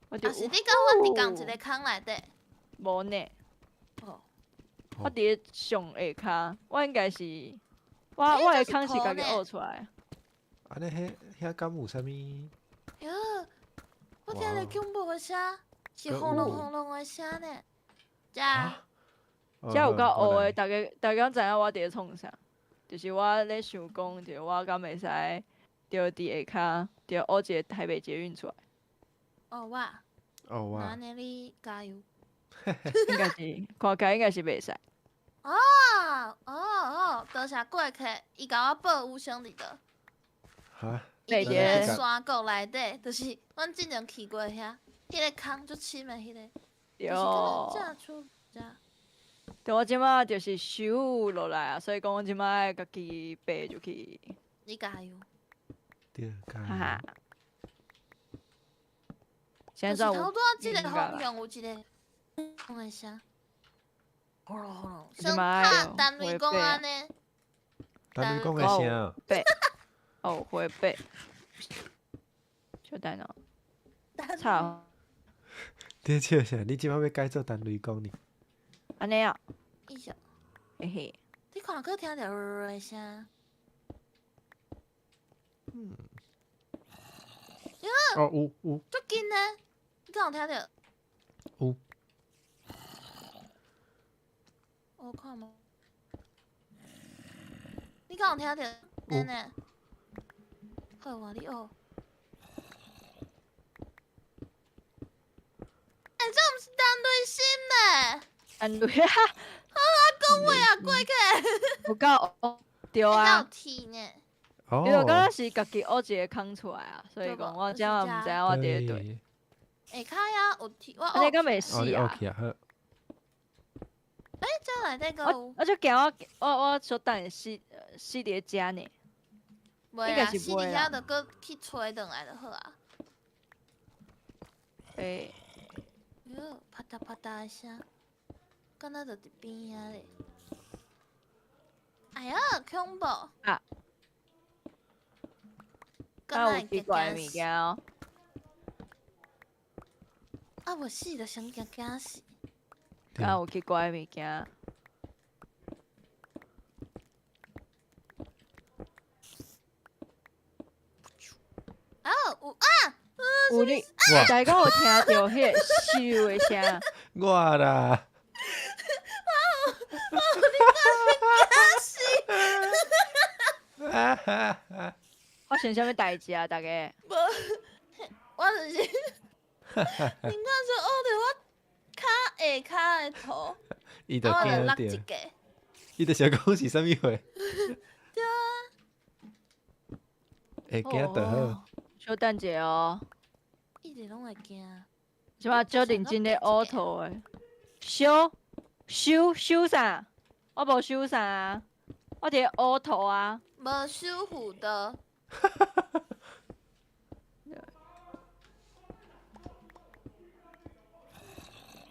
我就啊是你佮阮佇仝一个空內底？無呢。哦。我佇咧上下跤，我應該是我的空是家己挖出來。按呢，彼遐敢有啥物？喲，我聽著恐怖的聲，是轟隆轟隆的聲呢。遮遮有夠烏的，大家知影我佇咧創啥？就是我咧想講，就我敢會使，就佇下跤，就挖一个台北捷運出來。哦我。哦我。那按呢你加油。應該是，看起來應該是袂使。哦哦哦，多謝過客，伊共我報有聲佇佗。哈？伊佇彼个山谷內底，就是阮之前去過遐，彼个空足深的彼个。對。對，我這擺就是收落來啊，所以講我這擺愛家己爬入去。你加油。對，加油。哈哈。現在頭拄仔這个方向有一个風的聲，轟隆轟隆，像拍陳雷公按呢。陳雷公的聲。爬。哦，會爬。小等哦。操！你笑啥？你這擺欲改做陳雷公呢？按呢啊？嘿嘿。你看，閣聽著的聲。嗯。哦，有有。足近呢，你敢有聽著？有。我看無。你敢有聽著？有。呢？好啊，你學。欸，這毋是陳雷心呢？陳雷啊！好啊，講話啊，過去。有夠對啊。有鐵呢。哦。伊就敢若是家己挖一個空出來啊，所以講我這嘛毋知影我佇咧佗。下跤遐有鐵，我按呢敢袂死啊？欸，這內底閣有。我就驚我小等下死佇咧遮呢。袂啦，死佇遐就閣去揣轉來就好啊。欸。喲，啪嗒啪嗒的聲，敢若就佇邊仔咧。哎呀，恐怖！啊。敢有奇怪的物件哦。啊，無死就先驚驚死。敢有奇怪的物件？啊，有啊！有你，大家有聽著彼个咻的聲？我啦。我有，你驚死！發生啥物代誌啊？大家？無，我就是，你看說學著我跤下跤的圖，伊就驚著，伊就想講是啥物貨？對啊。會驚就好。小等一下哦。一直攏會驚。這擺足認真咧挖土的，修修修啥？我無修啥啊，我佇咧挖土啊。無修復的。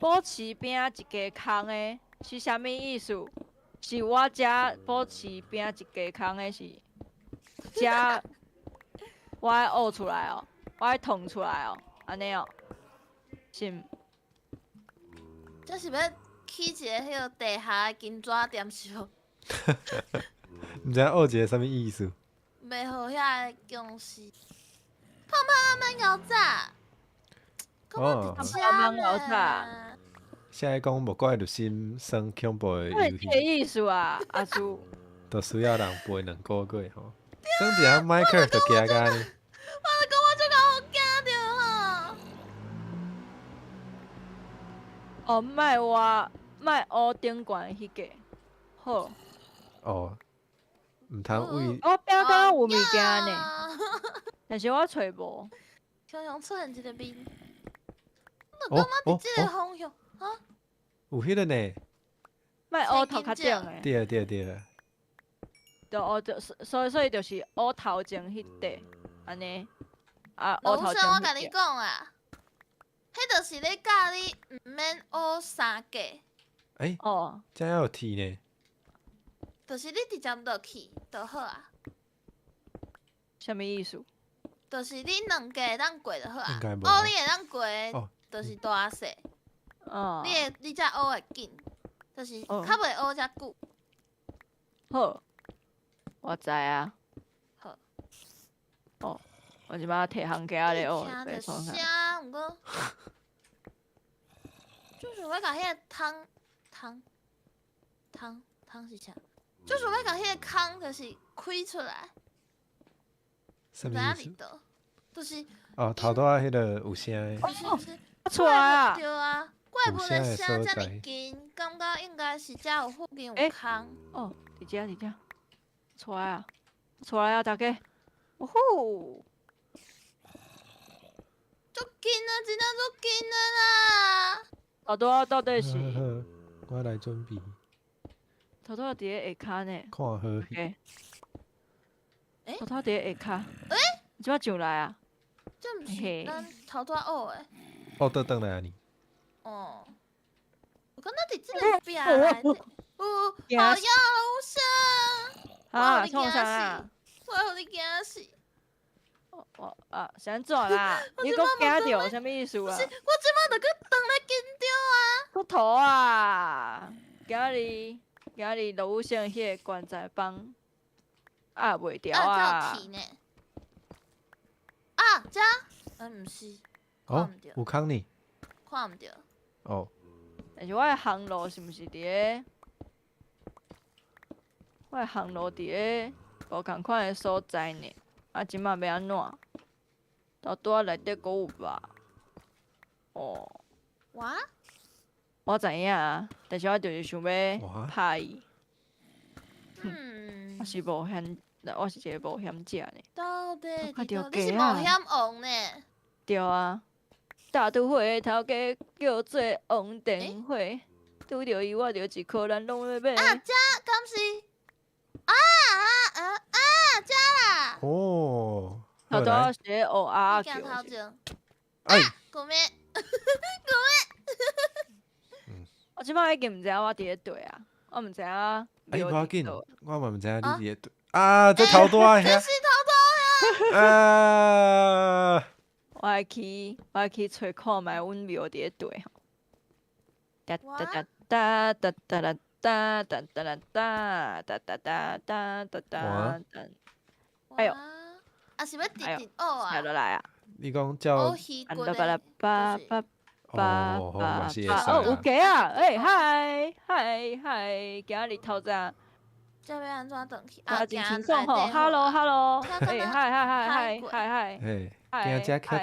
保持邊仔一个空的是啥物意思？是我遮保持邊仔一个空的是遮我愛挖出來哦，我愛捅出來哦，按呢哦，是毋？這是欲起一个彼个地下的金紙店是無？毋知影挖一个啥物意思？袂予遐个公司。胖胖阿免𠢕早。哦。胖胖阿免𠢕早。啥个講無怪入心耍恐怖的遊戲。這個意思啊，阿叔。都需要人陪2個月吼。耍一下 Minecraft 就驚甲按呢。我就講我足夠予驚著吼。哦，莫挖，莫挖頂懸彼個，好。哦，毋通為。我表感覺有物件呢，但是我揣無。常常出現一個面。我感覺佇這個方向，哈？有彼個呢。莫挖頭殼頂的。對對對。就挖就所以就是挖頭前彼塊，按呢，啊挖頭前。老師，我共你講啊，彼就是咧教你毋免挖三格。欸。哦。遮猶有鐵呢。就是你直接落去就好啊。啥物意思？就是你两个会当过就好啊。应该无学你会当过的，就是大细。哦。你会，你才学会紧，就是较袂学遮久。好，我知啊。好。哦，我这摆提行家咧学。听著声，毋过，就想欲共彼个汤汤汤汤是啥？就想欲共彼个空，就是开出来。啥物意思？就是哦，头拄仔彼个有声的。不是不是，出来啊！对啊，怪不得声遮尔近，感觉应该是遮有附近有空。哦，伫遮伫遮，出来啊！出来啊！大家，呜呼！足近啊，真正足近的啦！头拄仔到底是？我来准备。头拄仔伫咧下跤呢。看好戏。头拄仔伫咧下跤。欸？你怎上来啊？这毋是咱头拄仔学的。哦，倒转来啊你。哦。我感觉伫这个壁内底，有好呀，有声。啊，创啥啊？我予你惊死。我啊，是按怎啦？你阁惊著，啥物意思啊？不是，我这摆就阁转来紧张啊！阁涂啊！今日今日落雨声，彼个棺材房压袂牢啊！啊，这？毋是。哦，有空呢？看毋著。哦。但是我的航路是毋是伫咧？我的航路伫咧无仝款的所在呢？啊，这摆欲按怎？头拄仔内底阁有吧？哦。我？我知影啊，但是我就是想欲拍伊。嗯。我是冒险，我是一个冒险者呢。到底看著你是冒险王呢？对啊，大都会的头家叫做王电辉，拄著伊我就一箍咱拢欲买。啊，遮敢是？啊啊啊啊！遮啦！哦，头拄仔是咧学鸭仔叫。哎，ごめん，ごめん。我这摆已经毋知影我伫咧佗啊，我毋知影。哎，无要紧，我嘛毋知影你伫咧佗。啊，这头拄仔遐。这是头拄仔。啊！我爱去揣看觅阮庙伫咧佗吼。哒哒哒哒哒哒哒哒哒哒哒哒哒哒哒哒哒。哎呦！啊是欲直直学啊？下落来啊！你讲叫。阿巴拉巴巴巴巴巴哦，有鸡啊！欸，嗨嗨嗨！今日透早。这欲按怎转去？啊，真轻松吼！Hello Hello，欸，嗨嗨嗨嗨嗨嗨！嘿，行遮较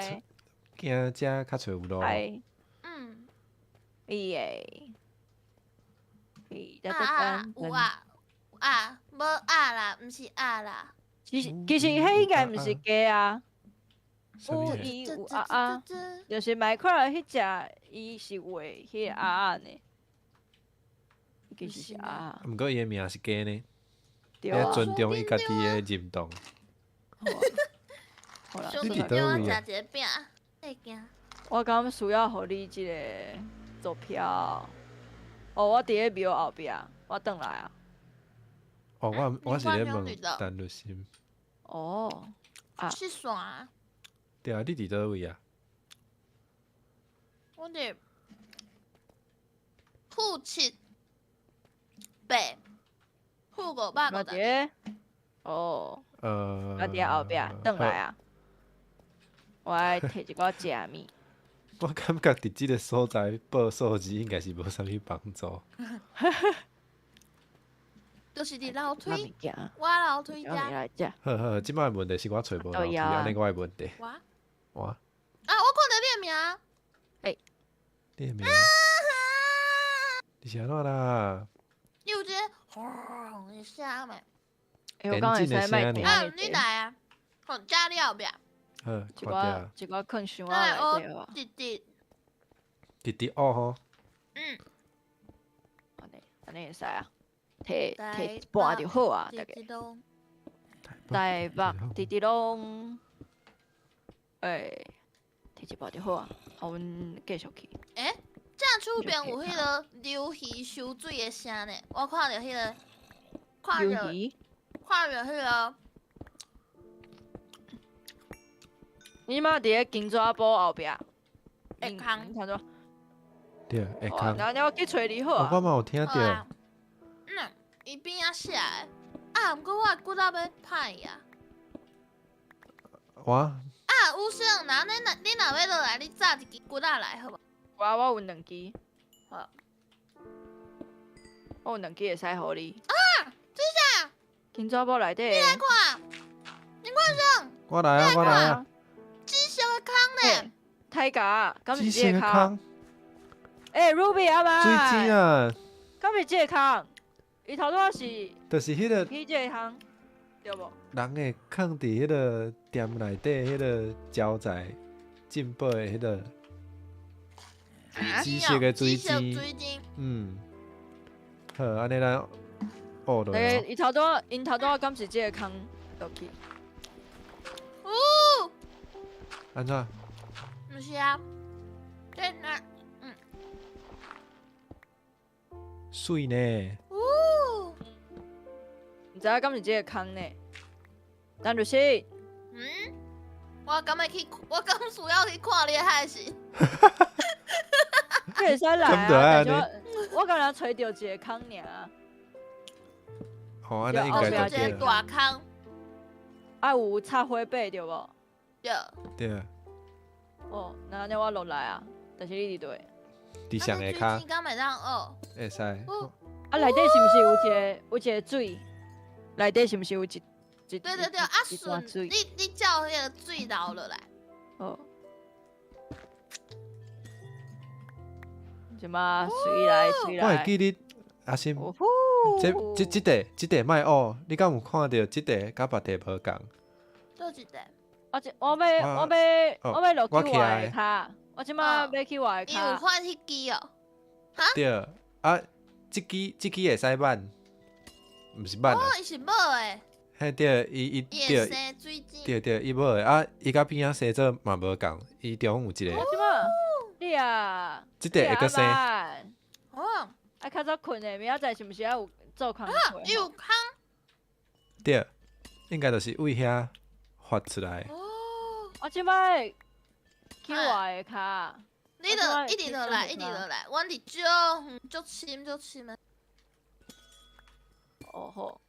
行遮较揣有路。嗯。耶。啊啊有啊有啊，无鸭啦，毋是鸭啦。其实其实彼应该毋是鸡啊。有伊有鸭鸭，就是麦块彼只，伊是画彼个鸭仔呢。其实是鸭。毋过伊的名是鸡呢。对啊。尊重伊家己的认同。好啦，你伫佗位啊？食一个饼，会惊。我敢需要予你这个坐票。哦，我伫咧庙后壁，我转来啊。哦，我是咧问陈律师。哦，啊。是啥？对啊，你伫佗位啊？我伫-7、8，-550。哦。我伫后壁转来啊。我爱提一寡食物。我感觉伫这个所在报数字应该是无啥物帮助。就是伫楼梯，我楼梯遮。好好，这摆问题是我揣无楼梯，按呢我的问题。我。我。啊！我看著你的名。欸。你的名。你是按怎啦？你有一个轰的声袂？欸，我刚会使莫听。啊，你来啊！好，遮你后壁。好，看著。一寡空箱仔内底啊。直直。直直学吼。嗯。按呢，按呢会使啊。提提一半就好啊，大概。台北直直拢，欸，提一半就好啊。啊，阮继续去。欸，正手边有彼个流鱼收水的声呢，我看著彼个，看著，看著彼个，你嘛伫咧金纸埔后壁。下空。听到？对，下空。那我去揣你好啊。我嘛有听著。嗯，伊边仔写的，啊，毋过我的骨力要歹啊。我。啊，有生，那你若欲落来，你扎一支骨仔来好无？我有两支。好。我有两支会使予你。啊，这啥？金纸埔内底。你来看，你看啥？我来啊，我来啊。紫色的空呢？太假，敢是这个空？欸，Ruby 阿妈。水晶啊。敢是这个空？伊头拄仔是。就是彼个。去这个空，对无？人会囥伫彼个店内底，彼个招财进宝的彼个紫色的水晶。嗯。好，按呢咱学落。欸，伊头拄仔，𪜶头拄仔敢是这个空落去？哦。按怎？毋是啊，这那嗯。媠呢？哦。毋知影敢是这个空呢？陈律师。嗯？我敢会去？我敢需要去看你的海是？你会使来啊！但是我敢若揣著一个空尔。哦，按呢应该就一个大空。啊，有插火把对无？对。对。哦，那按呢我落来啊，但是你伫佗？伫上下跤。敢会当学？会使。啊，内底是毋是有一个水？内底是毋是有一一？对对对，啊顺，你照彼个水流落来。哦。这马水来水来。我会记得阿心，这块莫学，你敢有看著这块佮别块无仝？佗一块？我这我欲我欲我欲落去我跤，我这马欲去我跤。伊有换彼支哦？哈？对，啊，这支会使挽，毋是挽啊。哦，伊是母的。嘿对，伊伊对，对对，伊母的啊，伊佮边仔生做嘛无仝，伊中有一个。你啊，这块会阁生。哦，啊，较早睏的，明仔载是毋是还有做工课？伊有空。对，应该就是为遐发出来。哦，我这摆去我的跤。你著一直落来，一直落来，阮伫足远、足深、足深的。哦好。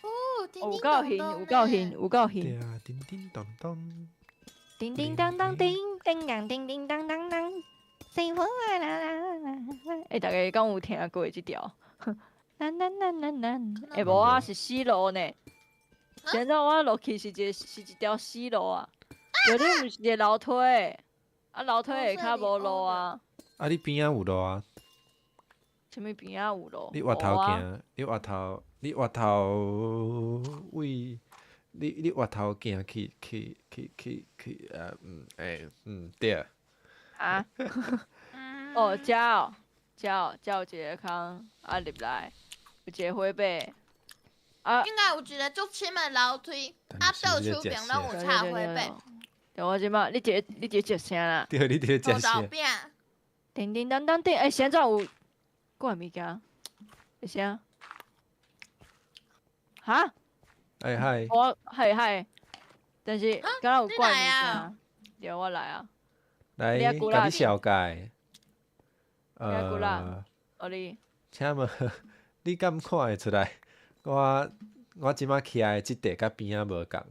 哦，有够远，有够远，有够远。对啊，叮叮咚咚。叮叮当当叮，叮当叮叮当当当，幸福啊啦啦啦！欸，大家敢有听过这条？啦啦啦啦啦！欸，无啊，是死路呢。现在我落去是一个是一条死路啊。对，你毋是一个楼梯，啊楼梯下跤无路啊。啊，你边仔有路啊？啥物边仔有路？你越头行，你越头，你越头位。你越头行去去去去去啊嗯欸嗯对。啊？哦，遮哦，遮哦，遮有一个空啊入来，有一个火把。啊。应该有一个足深的楼梯，啊倒手边拢有插火把。对，我这摆你伫你伫食啥啦？对，你伫食啥？饼。叮叮当当叮，欸，现在有怪物件？啥？哈？哎嗨！我嗨嗨，但是敢若有怪物件？对，我来啊！来，共你绍介。哦你。请问你敢看会出来？我这摆徛的这块佮边仔无仝。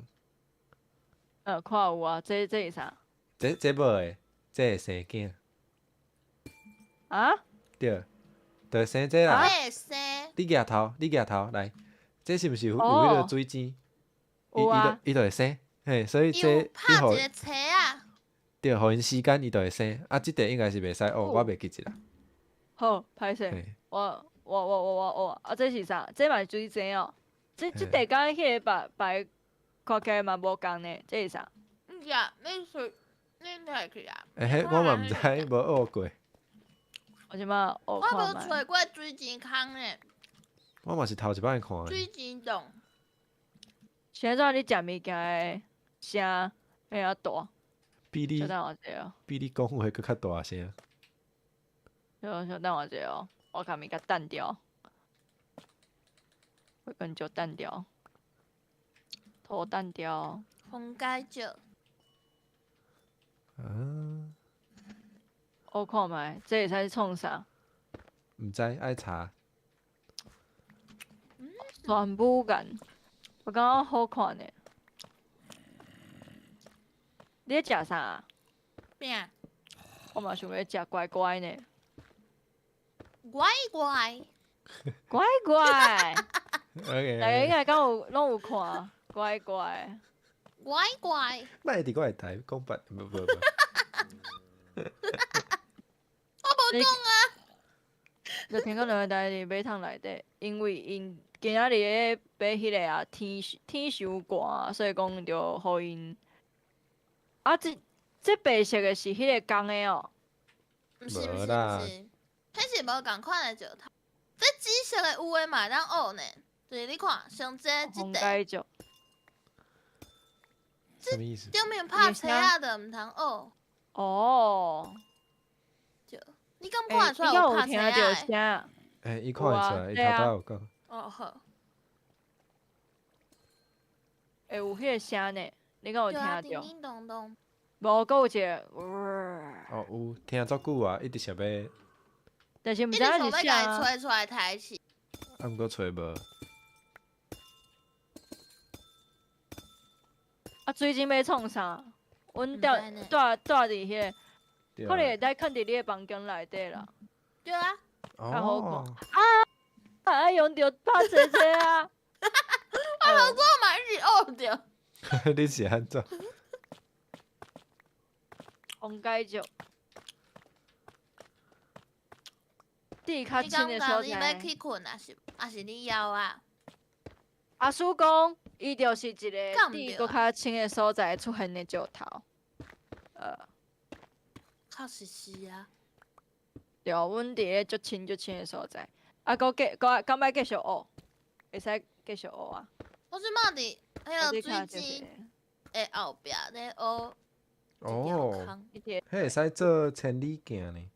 看有啊，这是啥？这无的，这会生囝。啊？对，就生这啦。会生。你举头，你举头来。这是毋是有彼个水晶？伊就会生，嘿，所以这你拍一个册啊。对，予𪜶时间伊就会生。啊，这块应该是袂使学，我袂记得啦。好，歹势，我啊，这是啥？这嘛是水晶哦。这块佮彼个别别看起来嘛无仝呢，这是啥？毋是啊，你是你摕去啊？欸，彼我嘛毋知，无学过。我这摆学我无揣过水晶空呢。我嘛是头一摆看。水晶洞。现在你食物件的声会较大。比你比你讲话阁较大声。稍等我一下哦，我共物件澹掉，会跟就澹掉，头澹掉。红盖酒。我看覓，這會使創啥？毋知愛查。玄武岩，我感覺好看呢。你咧食啥？饼。我嘛想欲食乖乖呢。乖乖。乖乖。 OK。大家應該敢有攏有看，乖乖。乖乖。莫佇我的台講白，無無無。我無講啊。就聽講兩个代佇馬桶內底，因為𪜶今仔日咧買彼個啊天天傷寒，所以講就予𪜶。啊，這白色的是彼個公的哦？毋是毋是毋是，彼是無仝款的石頭。這紫色的有的嘛會當挖呢，就是你看，像這塊。啥物意思？頂面拍車仔就毋通挖。哦。對，你敢看會出來有拍車仔的？欸，伊看會出來，伊頭拄有講。哦好。欸，有彼個聲呢？你敢有聽著？叮叮咚咚。無，閣有一個。哦，有聽足久啊，一直想欲。但是毋知影是啥。揣出來抬起。啊，毋過揣無。啊，水晶欲創啥？阮住住佇彼个，可能會使囥佇你的房間內底啦。對啊。較好看。啊！啊！用著拍車車啊！我頭拄嘛一直學著。你是按怎？紅解石。地較深的所在。你欲去睏啊？是，抑是你枵啊？阿叔講，伊就是一个佇閣較深的所在出現的石頭。確實是啊。對，阮佇咧足深足深的所在，啊，閣繼閣敢欲繼續學，會使繼續學啊。我這擺佇彼个水井的後壁咧挖一條空。彼會使做千里鏡呢。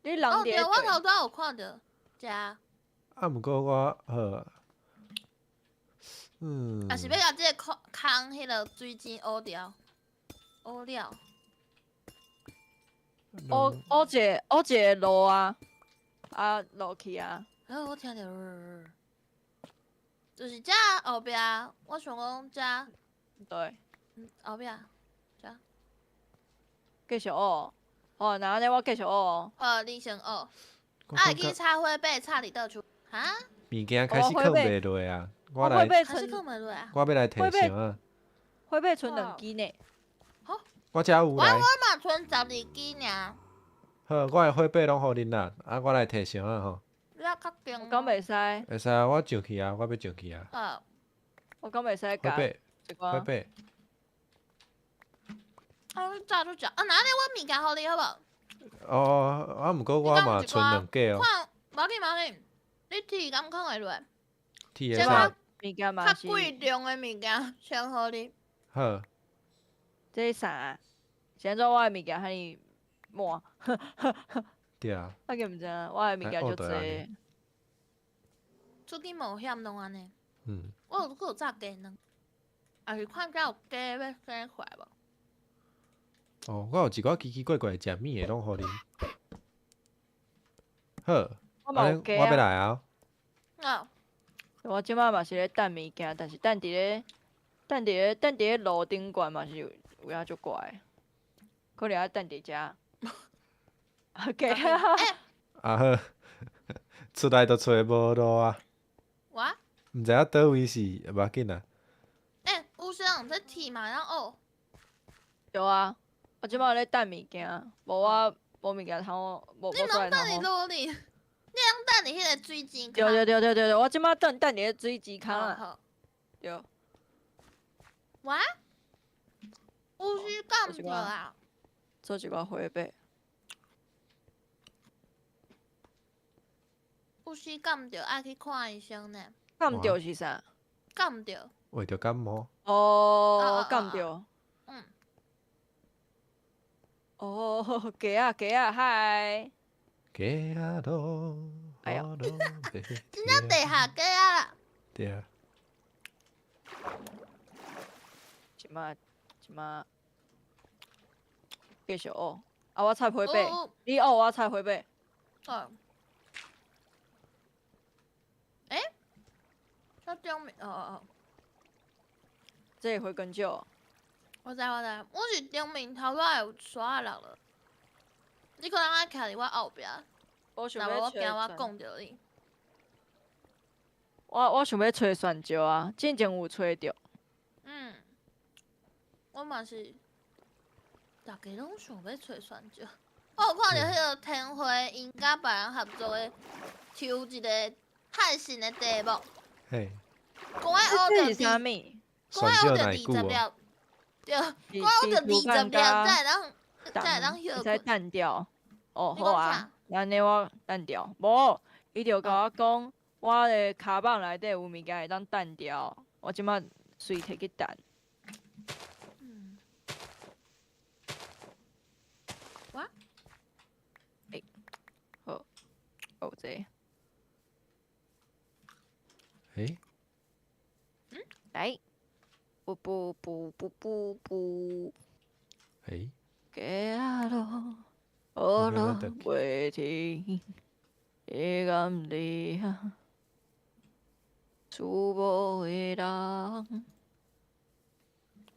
你人佇對，我頭拄有看著，遮。啊，毋過我好。嗯。啊是欲共這个空空彼个水井挖掉，挖了。挖挖一个挖一个路啊，啊落去啊。欸，我聽著，就是遮後壁，我想講遮。對。後壁，遮。繼續挖，哦，那按呢我繼續挖。好，你先挖。啊，會去插火把插佇佗處？哈？物件開始囥袂落啊！我來，開始囥袂落啊！我欲來提箱啊！火把賰兩支呢。好。我遮有來。我嘛賰12支爾。好，我的火把攏予恁啦，啊，我來提箱啊吼。你較勁。我敢袂使。會使啊，我上去啊，我欲上去啊。好。我敢袂使火把，火把。啊，你早就食，啊，那按呢我物件予你好無？哦，啊，毋過我嘛賰兩個哦。看，無要緊無要緊，你鐵敢囥會落？鐵會使。物件嘛是。較貴重的物件先予你。好。這是啥？是按怎我的物件遐爾滿？對啊。我敢毋知影，我的物件足濟。出去冒險攏按呢。嗯。我有閣有炸雞卵，也是看遮有雞欲生出來無？哦，我有一寡奇奇怪怪食物的，攏予恁。好，我我欲來啊！啊。我這擺嘛是咧等物件，但是等佇咧，等佇咧，等佇咧路頂懸嘛是有影足怪，可能愛等佇遮。OK。啊好，出來就揣無路啊。我？毋知影佗位是，無要緊啊。欸，有啥？這鐵嘛會當挖？對啊，我這擺咧等物件，無我無物件通，無無你毋通等佇路裡，你通等佇彼個水井對對對對對對，我這擺等佇咧水池囥啊。對。我？有時敢毋對啊？做一寡火把。有時敢毋對，愛去看醫生呢。敢毋對是啥？敢毋對？為著感冒。哦，敢毋對？嗯。哦，雞仔雞仔嗨。雞仔囉，哎呀，真正地下雞仔啦。對啊。這擺這擺繼續學。啊，我插火把，你学我插火把。哦。欸？这顶面，哦哦哦。这个回根石。我知我知，我是顶面头拄仔有刷落了。你可能爱徛伫我后壁，我想欲我惊我讲著你。我想欲揣蒜椒啊，进前有揣著。嗯，我嘛是，逐家拢想欲揣蒜椒。我有看著彼个天花，𪜶佮别人合作的，抽一个汉神的题目。嘿。讲爱学著啥物？讲爱学著20粒，对，讲爱学著20粒，才会当。才会当歇会使单调。哦，好啊，按呢我单调。无，伊就共我讲，我的跤蠓内底有物件会当单调，我这马随提去单。嗯。我？欸，好，哦这个。欸？嗯？来。不不不不不不。欸？行路，学落袂停，你敢知影？厝无的人，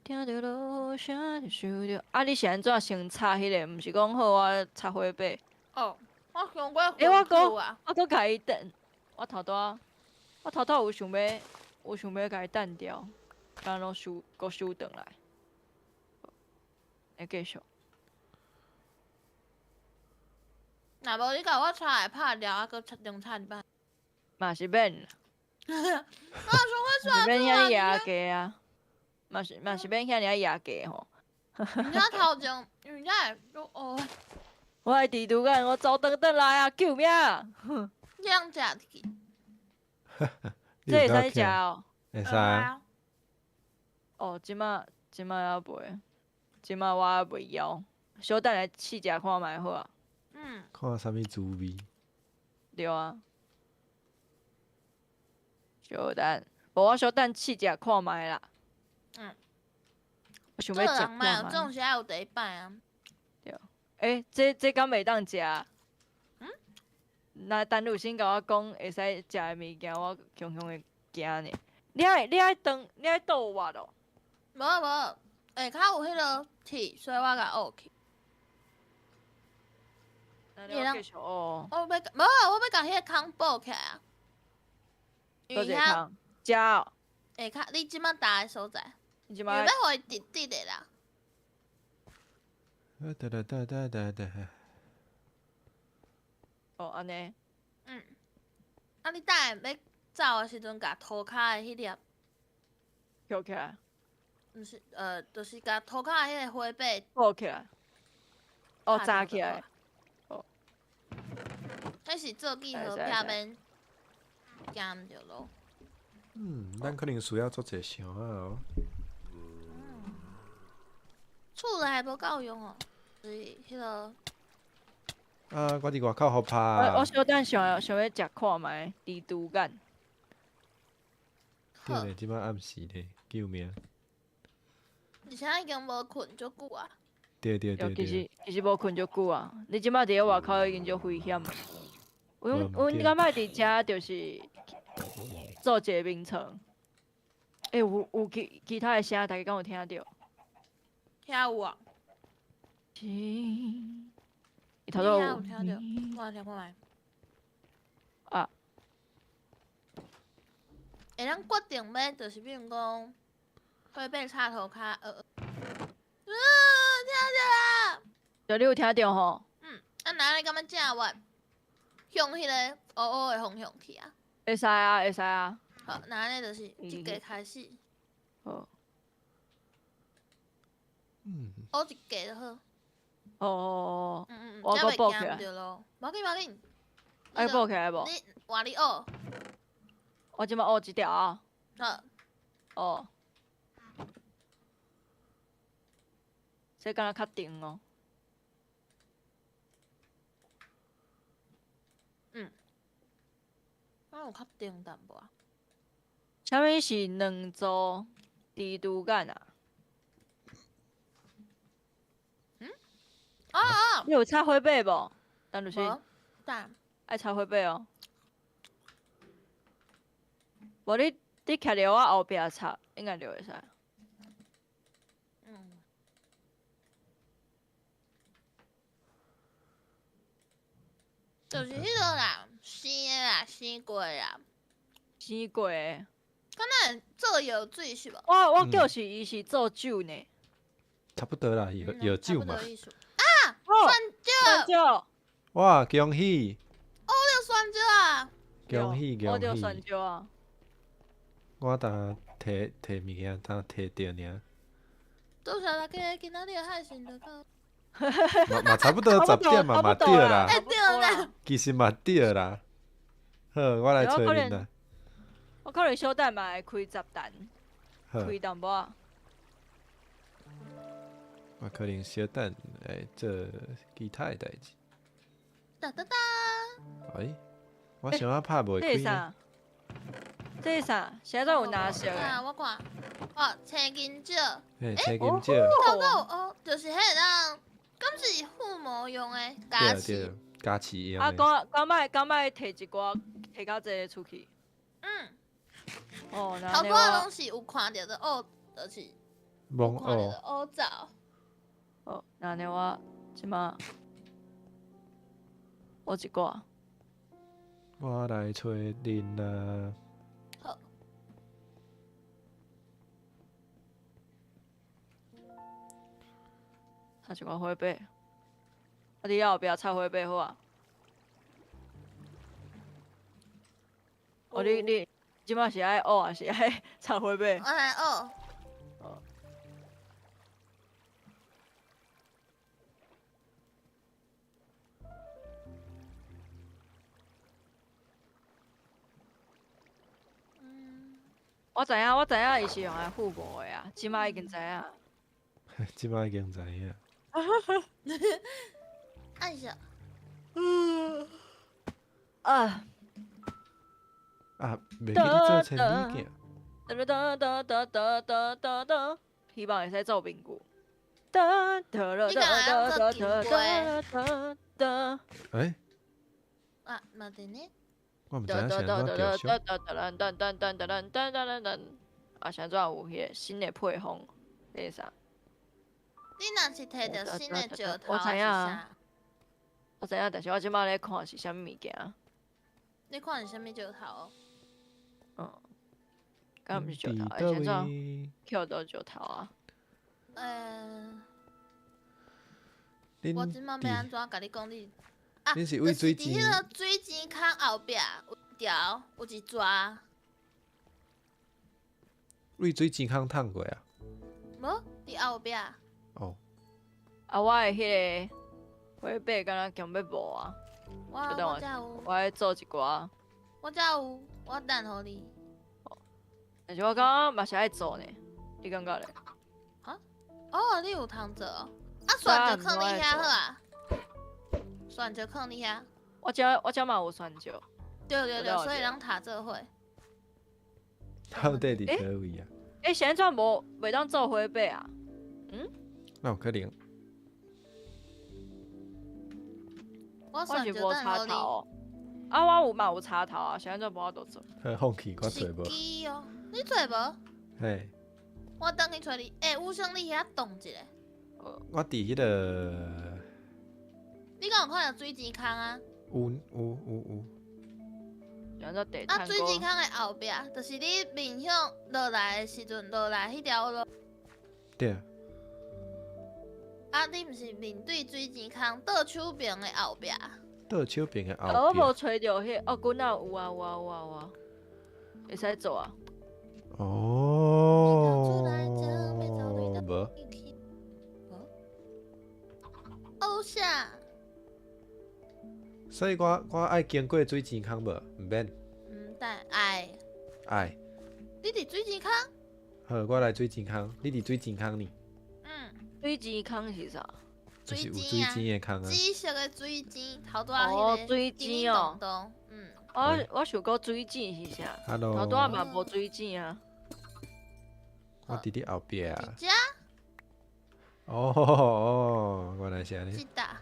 听著落雨声就想著。啊，你是按怎先插彼个？毋是讲好我插火把？哦，我想过。欸，我阁我阁共伊等，我头拄有想欲，有想欲共伊单掉，敢拢收，阁收转来。会继续。若无你共我插会拍掉，啊，阁插重插一摆。嘛是免。我想要嘛是免遐尔压低啊，嘛是免遐尔压低吼。你遮头前，因为遮会愈乌。我的蜘蛛眼，我走转转来啊！救命！你通食去？这会使食哦。会使啊。哦，这马犹袂，这马我犹袂枵，小等下试食看觅好啊。嗯。看啥物滋味？对啊。小等，无我小等试食看觅啦。嗯。我想欲食看觅。总是爱有第一摆啊。对。欸，这敢袂当食？嗯？那陈汝新共我讲会使食的物件，我强强会惊呢。你爱转，你爱倒挖哦？无无，下跤有彼个铁，所以我共挖去。你会继续挖？我欲，无，我欲共彼个空补起来啊。佗一个空？遮哦。下跤，你这马踏的所在。你这马欲予伊直直的啦。哒哒哒哒哒哒。哦，按呢。嗯。啊，你等下欲走的时阵，共涂跤的彼粒捡起来。毋是，就是共涂跤的彼个花把补起来。哦，扎起来。哦。彼是做记号，避免行毋著路。嗯，咱可能需要做一个箱仔哦。嗯。厝内无够用哦，就是彼个。啊！我伫外口予拍。我小等想想欲食看觅蜘蛛眼。对咧，这摆暗时咧，救命！而且已经无睏足久啊。对对对对。其实无睏足久啊！你这摆伫咧外口已经足危险。阮感觉伫遮就是做一个眠床。欸，有其他的声，大家敢有听著？听有啊。伊头拄有听著，我来听看觅。啊。会当决定欲，就是比如讲，火把插涂跤，听著啊！对，你有听著吼？嗯，啊，若你感觉正歪，向彼个乌乌的方向去啊？会使啊，会使啊。好，那按呢就是这个开始。好。嗯。乌一格就好。哦哦哦。嗯嗯，我阁补起来。无要紧，无要紧。爱补起来无？你换你挖。我这摆挖这条啊。好。哦。这敢若较长哦。嗯。敢有较长淡薄仔。啥物是两组蜘蛛眼啊？嗯？哦哦，你有插火把无？陈律师，爱插火把哦。无你徛伫我后壁插，应该就会使。嗯。就是彼个啦，生的啦，生过的啦。生过的。敢若做药水是无？我叫是伊是做酒呢。差不多啦，药酒嘛。啊！蒜椒。哇，恭喜！我著蒜椒啊！恭喜恭喜！我著蒜椒啊！我当摕摕物件，当摕著尔。多谢大家，今仔日的海鲜就到。嘛差不多10点嘛，嘛对啦。欸对啦。其实嘛对啦。好，我来揣恁啦。我可能小等嘛会开10单，开淡薄仔。我可能小等会做其他的代志。哒哒哒。哎，我想要拍袂开。这是啥？这是啥？现在有蓝色的。啊，我看，哦，青金石。嘿，青金石。头拄哦，就是彼个当，敢是附魔用的加持。加持用的。啊，敢爱提一寡，提较济出去。嗯。哦，头拄仔拢是有看著的乌，就是蒙看著的乌走。哦，那呢我这马我一寡。我来揣恁啊。好。插一寡火把，啊！你后壁插火把好啊。哦，你这马是爱学，还是爱插火把？我来学。哦。我知影，我知影，伊是用来附魔的啊，这马已经知影。这马已经知影。按下。啊。啊，袂记得做千里镜。哒哒哒哒哒哒哒哒，希望会使做面具。哒哒哒哒哒哒哒哒。欸？啊，嘛伫呢。我毋知影是按怎叫哒哒哒哒哒哒哒哒哒哒哒。啊，现在有彼个新的配方，那个啥？你若是摕著新的石头，我知影，我知影，但是我这摆咧看是啥物物件。你看是啥物石头？嗯，敢毋是石头？欸，现在捡到石头啊？我这摆欲按怎共你讲你？啊，就是伫彼个水井坑后壁有一条，有一逝。为水井坑淌过啊？无，伫后壁。哦。啊，我的彼个火把敢若强欲无啊？我遮有。我爱做一寡。我遮有，我等予你。但是我感觉嘛是爱做呢，你感觉咧？啊？哦，你有通做哦。啊，蒜就放你遐好啊。蒜就放你遐。我遮嘛有蒜椒。对对对，所以咱塔做伙。到底伫佗位啊？欸，是按怎无袂当做火把啊？嗯？那有可能。我是无插头。啊，我有嘛有插头啊，是按怎无法度做？放弃，我揣无。哦，你揣无？嘿。我等去揣你。欸，武生，你遐动一下。我伫彼个。你敢有看著水钱坑啊？有有有有。啊，水钱坑的后壁，就是你面向落来的时阵，落来彼条路。对。啊，你毋是面对水钱坑倒手边的后壁？倒手边的后壁。我无揣著彼，哦，阮仔有啊有啊有啊有啊，会使做啊。哦。无。哦啥？所以我爱经过水钱坑无？毋免。毋但爱。爱。你伫水钱坑？好，我来水钱坑。你伫水钱坑呢？嗯。水钱坑是啥？就是有水钱的坑啊。紫色的水钱，头拄仔彼个。水钱哦。嗯。我想讲水钱是啥？头拄仔嘛无水钱啊。我伫你后壁啊。伫遮。哦哦，原来是按呢。这搭。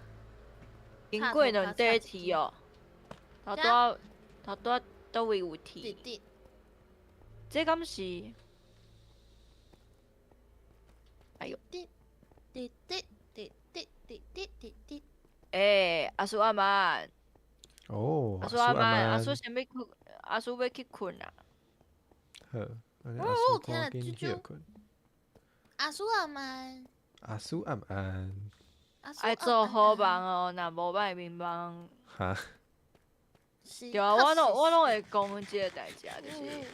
经过两块铁哦，头拄仔头拄仔佗位有铁？这敢是？哎哟！滴滴滴滴滴滴滴滴滴。欸，阿叔阿曼。哦，阿叔阿曼，阿叔想欲去，阿叔欲去睏啊。好，阿叔赶紧歇睏。阿叔阿曼。阿叔晚安。爱做好梦哦，若无莫眠梦。哈？对啊，我拢会讲这个代志啊，就是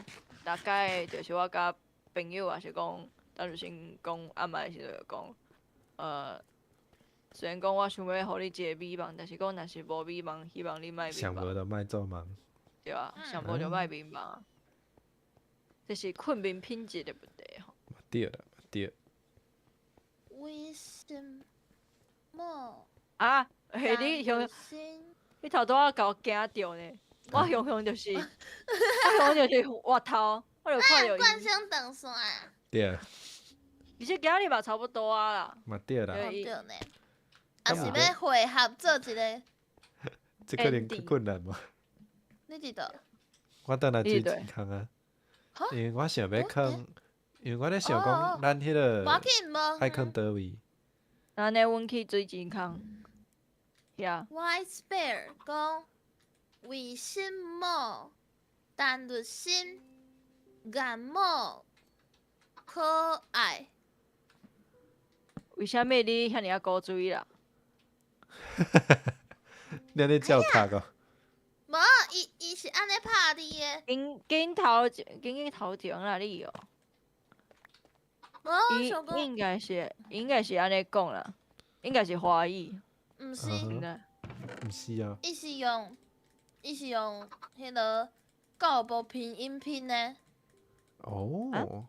大概就是我佮朋友也是讲，当时先讲阿曼的时阵就讲，虽然讲我想欲予你一个美梦，但是讲若是无美梦，希望你莫眠梦。上无就莫做梦。对啊，上无就莫眠梦。这是困眠品质的问题吼。对啦，对。为什么？啊，嘿，你雄，你头拄仔共我惊著呢？我雄雄就是，我雄雄就是活头，我就看著伊。惯性断线。对啊。其实今日嘛差不多啊啦。嘛对啦。对呢。啊是欲汇合做一个。这可能较困难无？你伫佗？我转来水晶空啊，因为我想欲囥，因为我咧想讲，咱彼个爱囥佗位。按呢，阮去水晶空。呀。 White Bear 讲，为什么陈日新颜某可爱？为啥物你遐尔仔古锥啦？你按呢照读哦？无，伊是按呢拍字的。紧紧头，紧紧头前啦，你哦。无，伊应该是按呢讲啦，应该是华语。毋是。毋是啊。伊是用彼个教部拼音拼的。哦。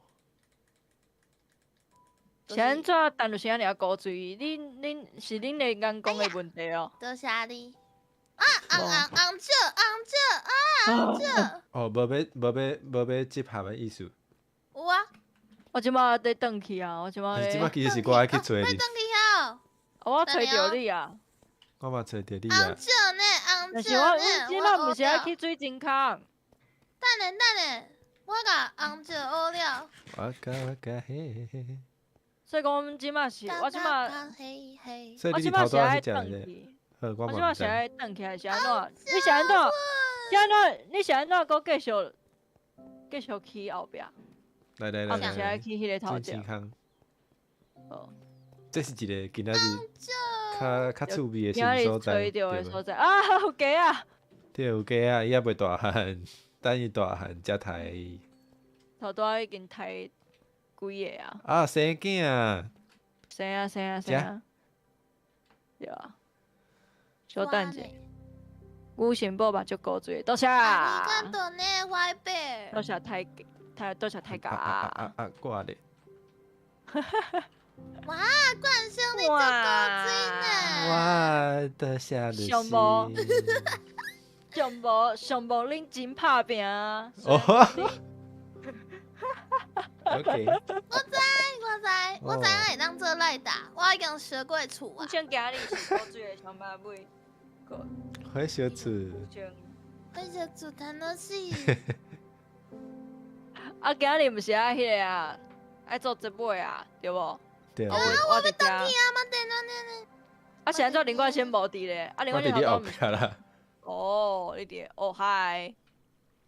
是按怎？陈律师遐尔仔古锥？恁是恁的眼光的问题哦。多谢你。啊，红红红少红少啊，红少。哦，无欲集合的意思。有啊。我这马伫转去啊！我这马。这马其实是我爱去揣你。欲转去遐。我揣著你啊！我嘛揣著你啊！红少呢，红少呢。但是我这马毋是爱去水晶空。等下等下，我共红少学了。我甲我甲嘿嘿嘿。所以讲，阮这马是，我这马，我这马是爱转去。我这马是爱转去，还是按怎？你是按怎？是按怎？你是按怎？阁继续去后壁？来来来来，是爱去彼个头前。哦，这是一个今仔日较较趣味的新所在，对所在啊，有鸡仔。对，有鸡仔，伊犹袂大汉，等伊大汉才刣伊。头拄仔已经刣几个啊？啊，生囝。生啊生啊生啊！对啊。小等者，牛神宝嘛足古锥，多谢。多谢太太，多谢太假。啊啊啊！挂咧。哇，冠生你足古锥呢！哇，多谢你。上无，上无，上无，恁真拍拚。哦。OK。我知，我知，我知影会当做赖打，我已经学过厝啊。想今日是古锥的上班尾。火烧厝。火烧厝，楽しい。啊，今日毋是爱彼个啊，爱做结尾啊，对无？对。啊，我欲转去啊，嘛电脑呢？啊，是按怎林冠生无伫咧？啊，林冠生我伫你后壁啦。哦，你伫哦嗨。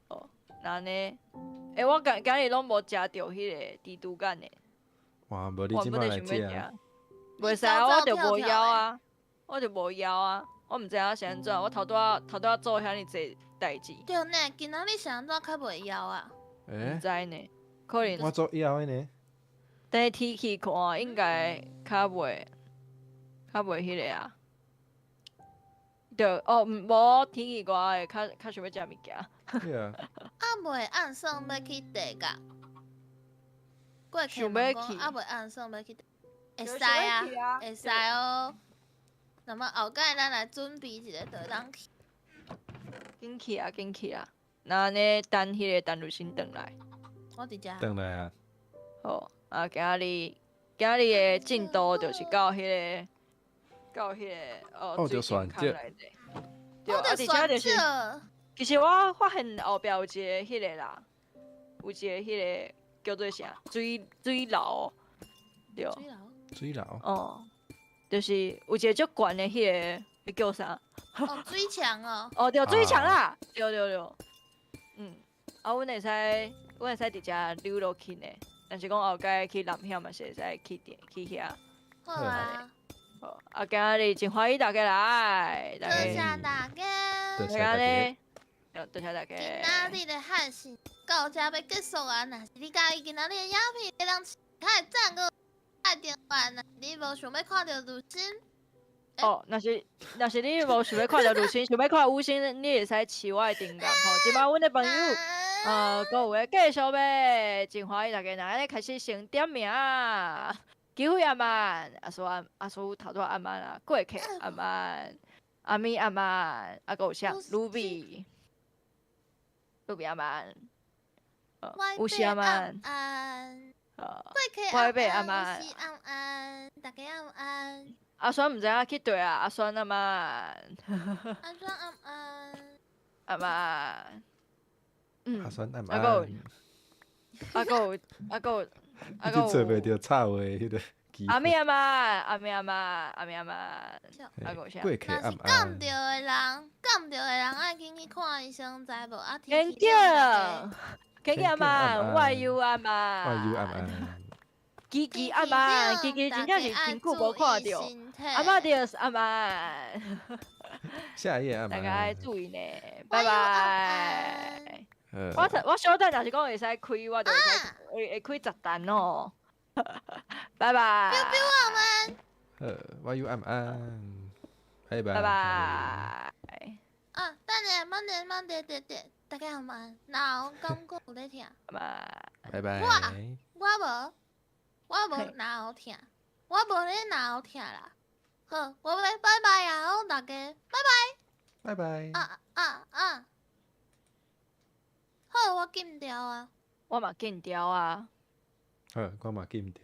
哦，那按呢？欸，我今今日拢无食著彼个蜘蛛干呢。哇，无你这马来食。袂使啊，我就无枵啊，我就无枵啊，我毋知影是按怎，我头拄仔头拄仔做遐尔济代志。对呢，今仔日是按怎较袂枵啊？毋知呢，可能。我做枵的呢。等天气看，应该较袂彼个啊。对，哦，无天气热会较较想欲食物件。对啊。啊，袂按算欲去地角。过去问讲，啊，袂按算欲去地，会使啊，会使哦。那么后盖咱来准备一下，就会当去。紧去啊，紧去啊！那按呢等彼个陈律师转来。我伫遮。转来啊。好，啊，今仔日今仔日的进度就是到彼个到彼个哦，水就选择井坎内底。对，我啊，就选而且就是，择。其实我发现后壁有一个彼个啦，有一个彼个叫做啥？水楼，对，水楼。水楼。哦，就是有一个足悬的彼个，彼叫啥？哦，水墙哦。哦，对，水墙啦，对对对，啊，阮会使伫遮溜落去呢，若是讲后盖去南险嘛是会使去佇去遐。好啊。好，啊，今仔日真歡喜大家來，大多家，謝大家。多大家謝大家。呢，多謝大家。今仔日的配信到這欲結束啊！若是你佮意今仔日的影片，會當按讚閣按訂閱。若是你無想欲看著女星，哦，若是你無想欲看著女星，想欲看五星，你會使飼我的訂閱吼。這擺阮的朋友，閣有咧繼續欲，真歡喜大家，若按呢開始先點名。機會阿曼，阿蘇阿阿蘇頭拄仔阿曼啊，過客阿曼，阿咪阿曼，啊，閣有啥？Ruby，Ruby 阿曼，有時阿曼，過客阿曼，有時阿曼，大家阿曼。阿酸毋知影去佗啊，阿酸阿曼。阿酸阿曼。阿曼。阿酸阿曼。啊，閣有，啊，閣有，啊，閣有。啊，你做袂著插話彼个機會。阿咪阿曼，阿咪阿曼，阿咪阿曼，啊，閣有啥？過客若是感著的人，感著的人愛緊去看醫生，知無？啊，天氣天氣阿曼，我有阿曼，我有阿曼。基基阿曼，基基真正是真久無看著，阿媽就是阿曼。下一頁阿曼。大家愛注意呢，拜拜。我小等若是講會使開，我就會使會會開十單哦。拜拜。彪彪阿曼。好，我有阿曼。拜拜。拜拜。啊，等下，慢點，慢點，點點，大家阿曼，腦感覺有咧疼。阿曼。拜拜。我無腦疼，我無咧腦疼啦。好，我欲拜拜啊！好，大家拜拜。拜拜。啊啊啊！好，我禁掉啊。我嘛禁掉啊。好，我嘛禁掉。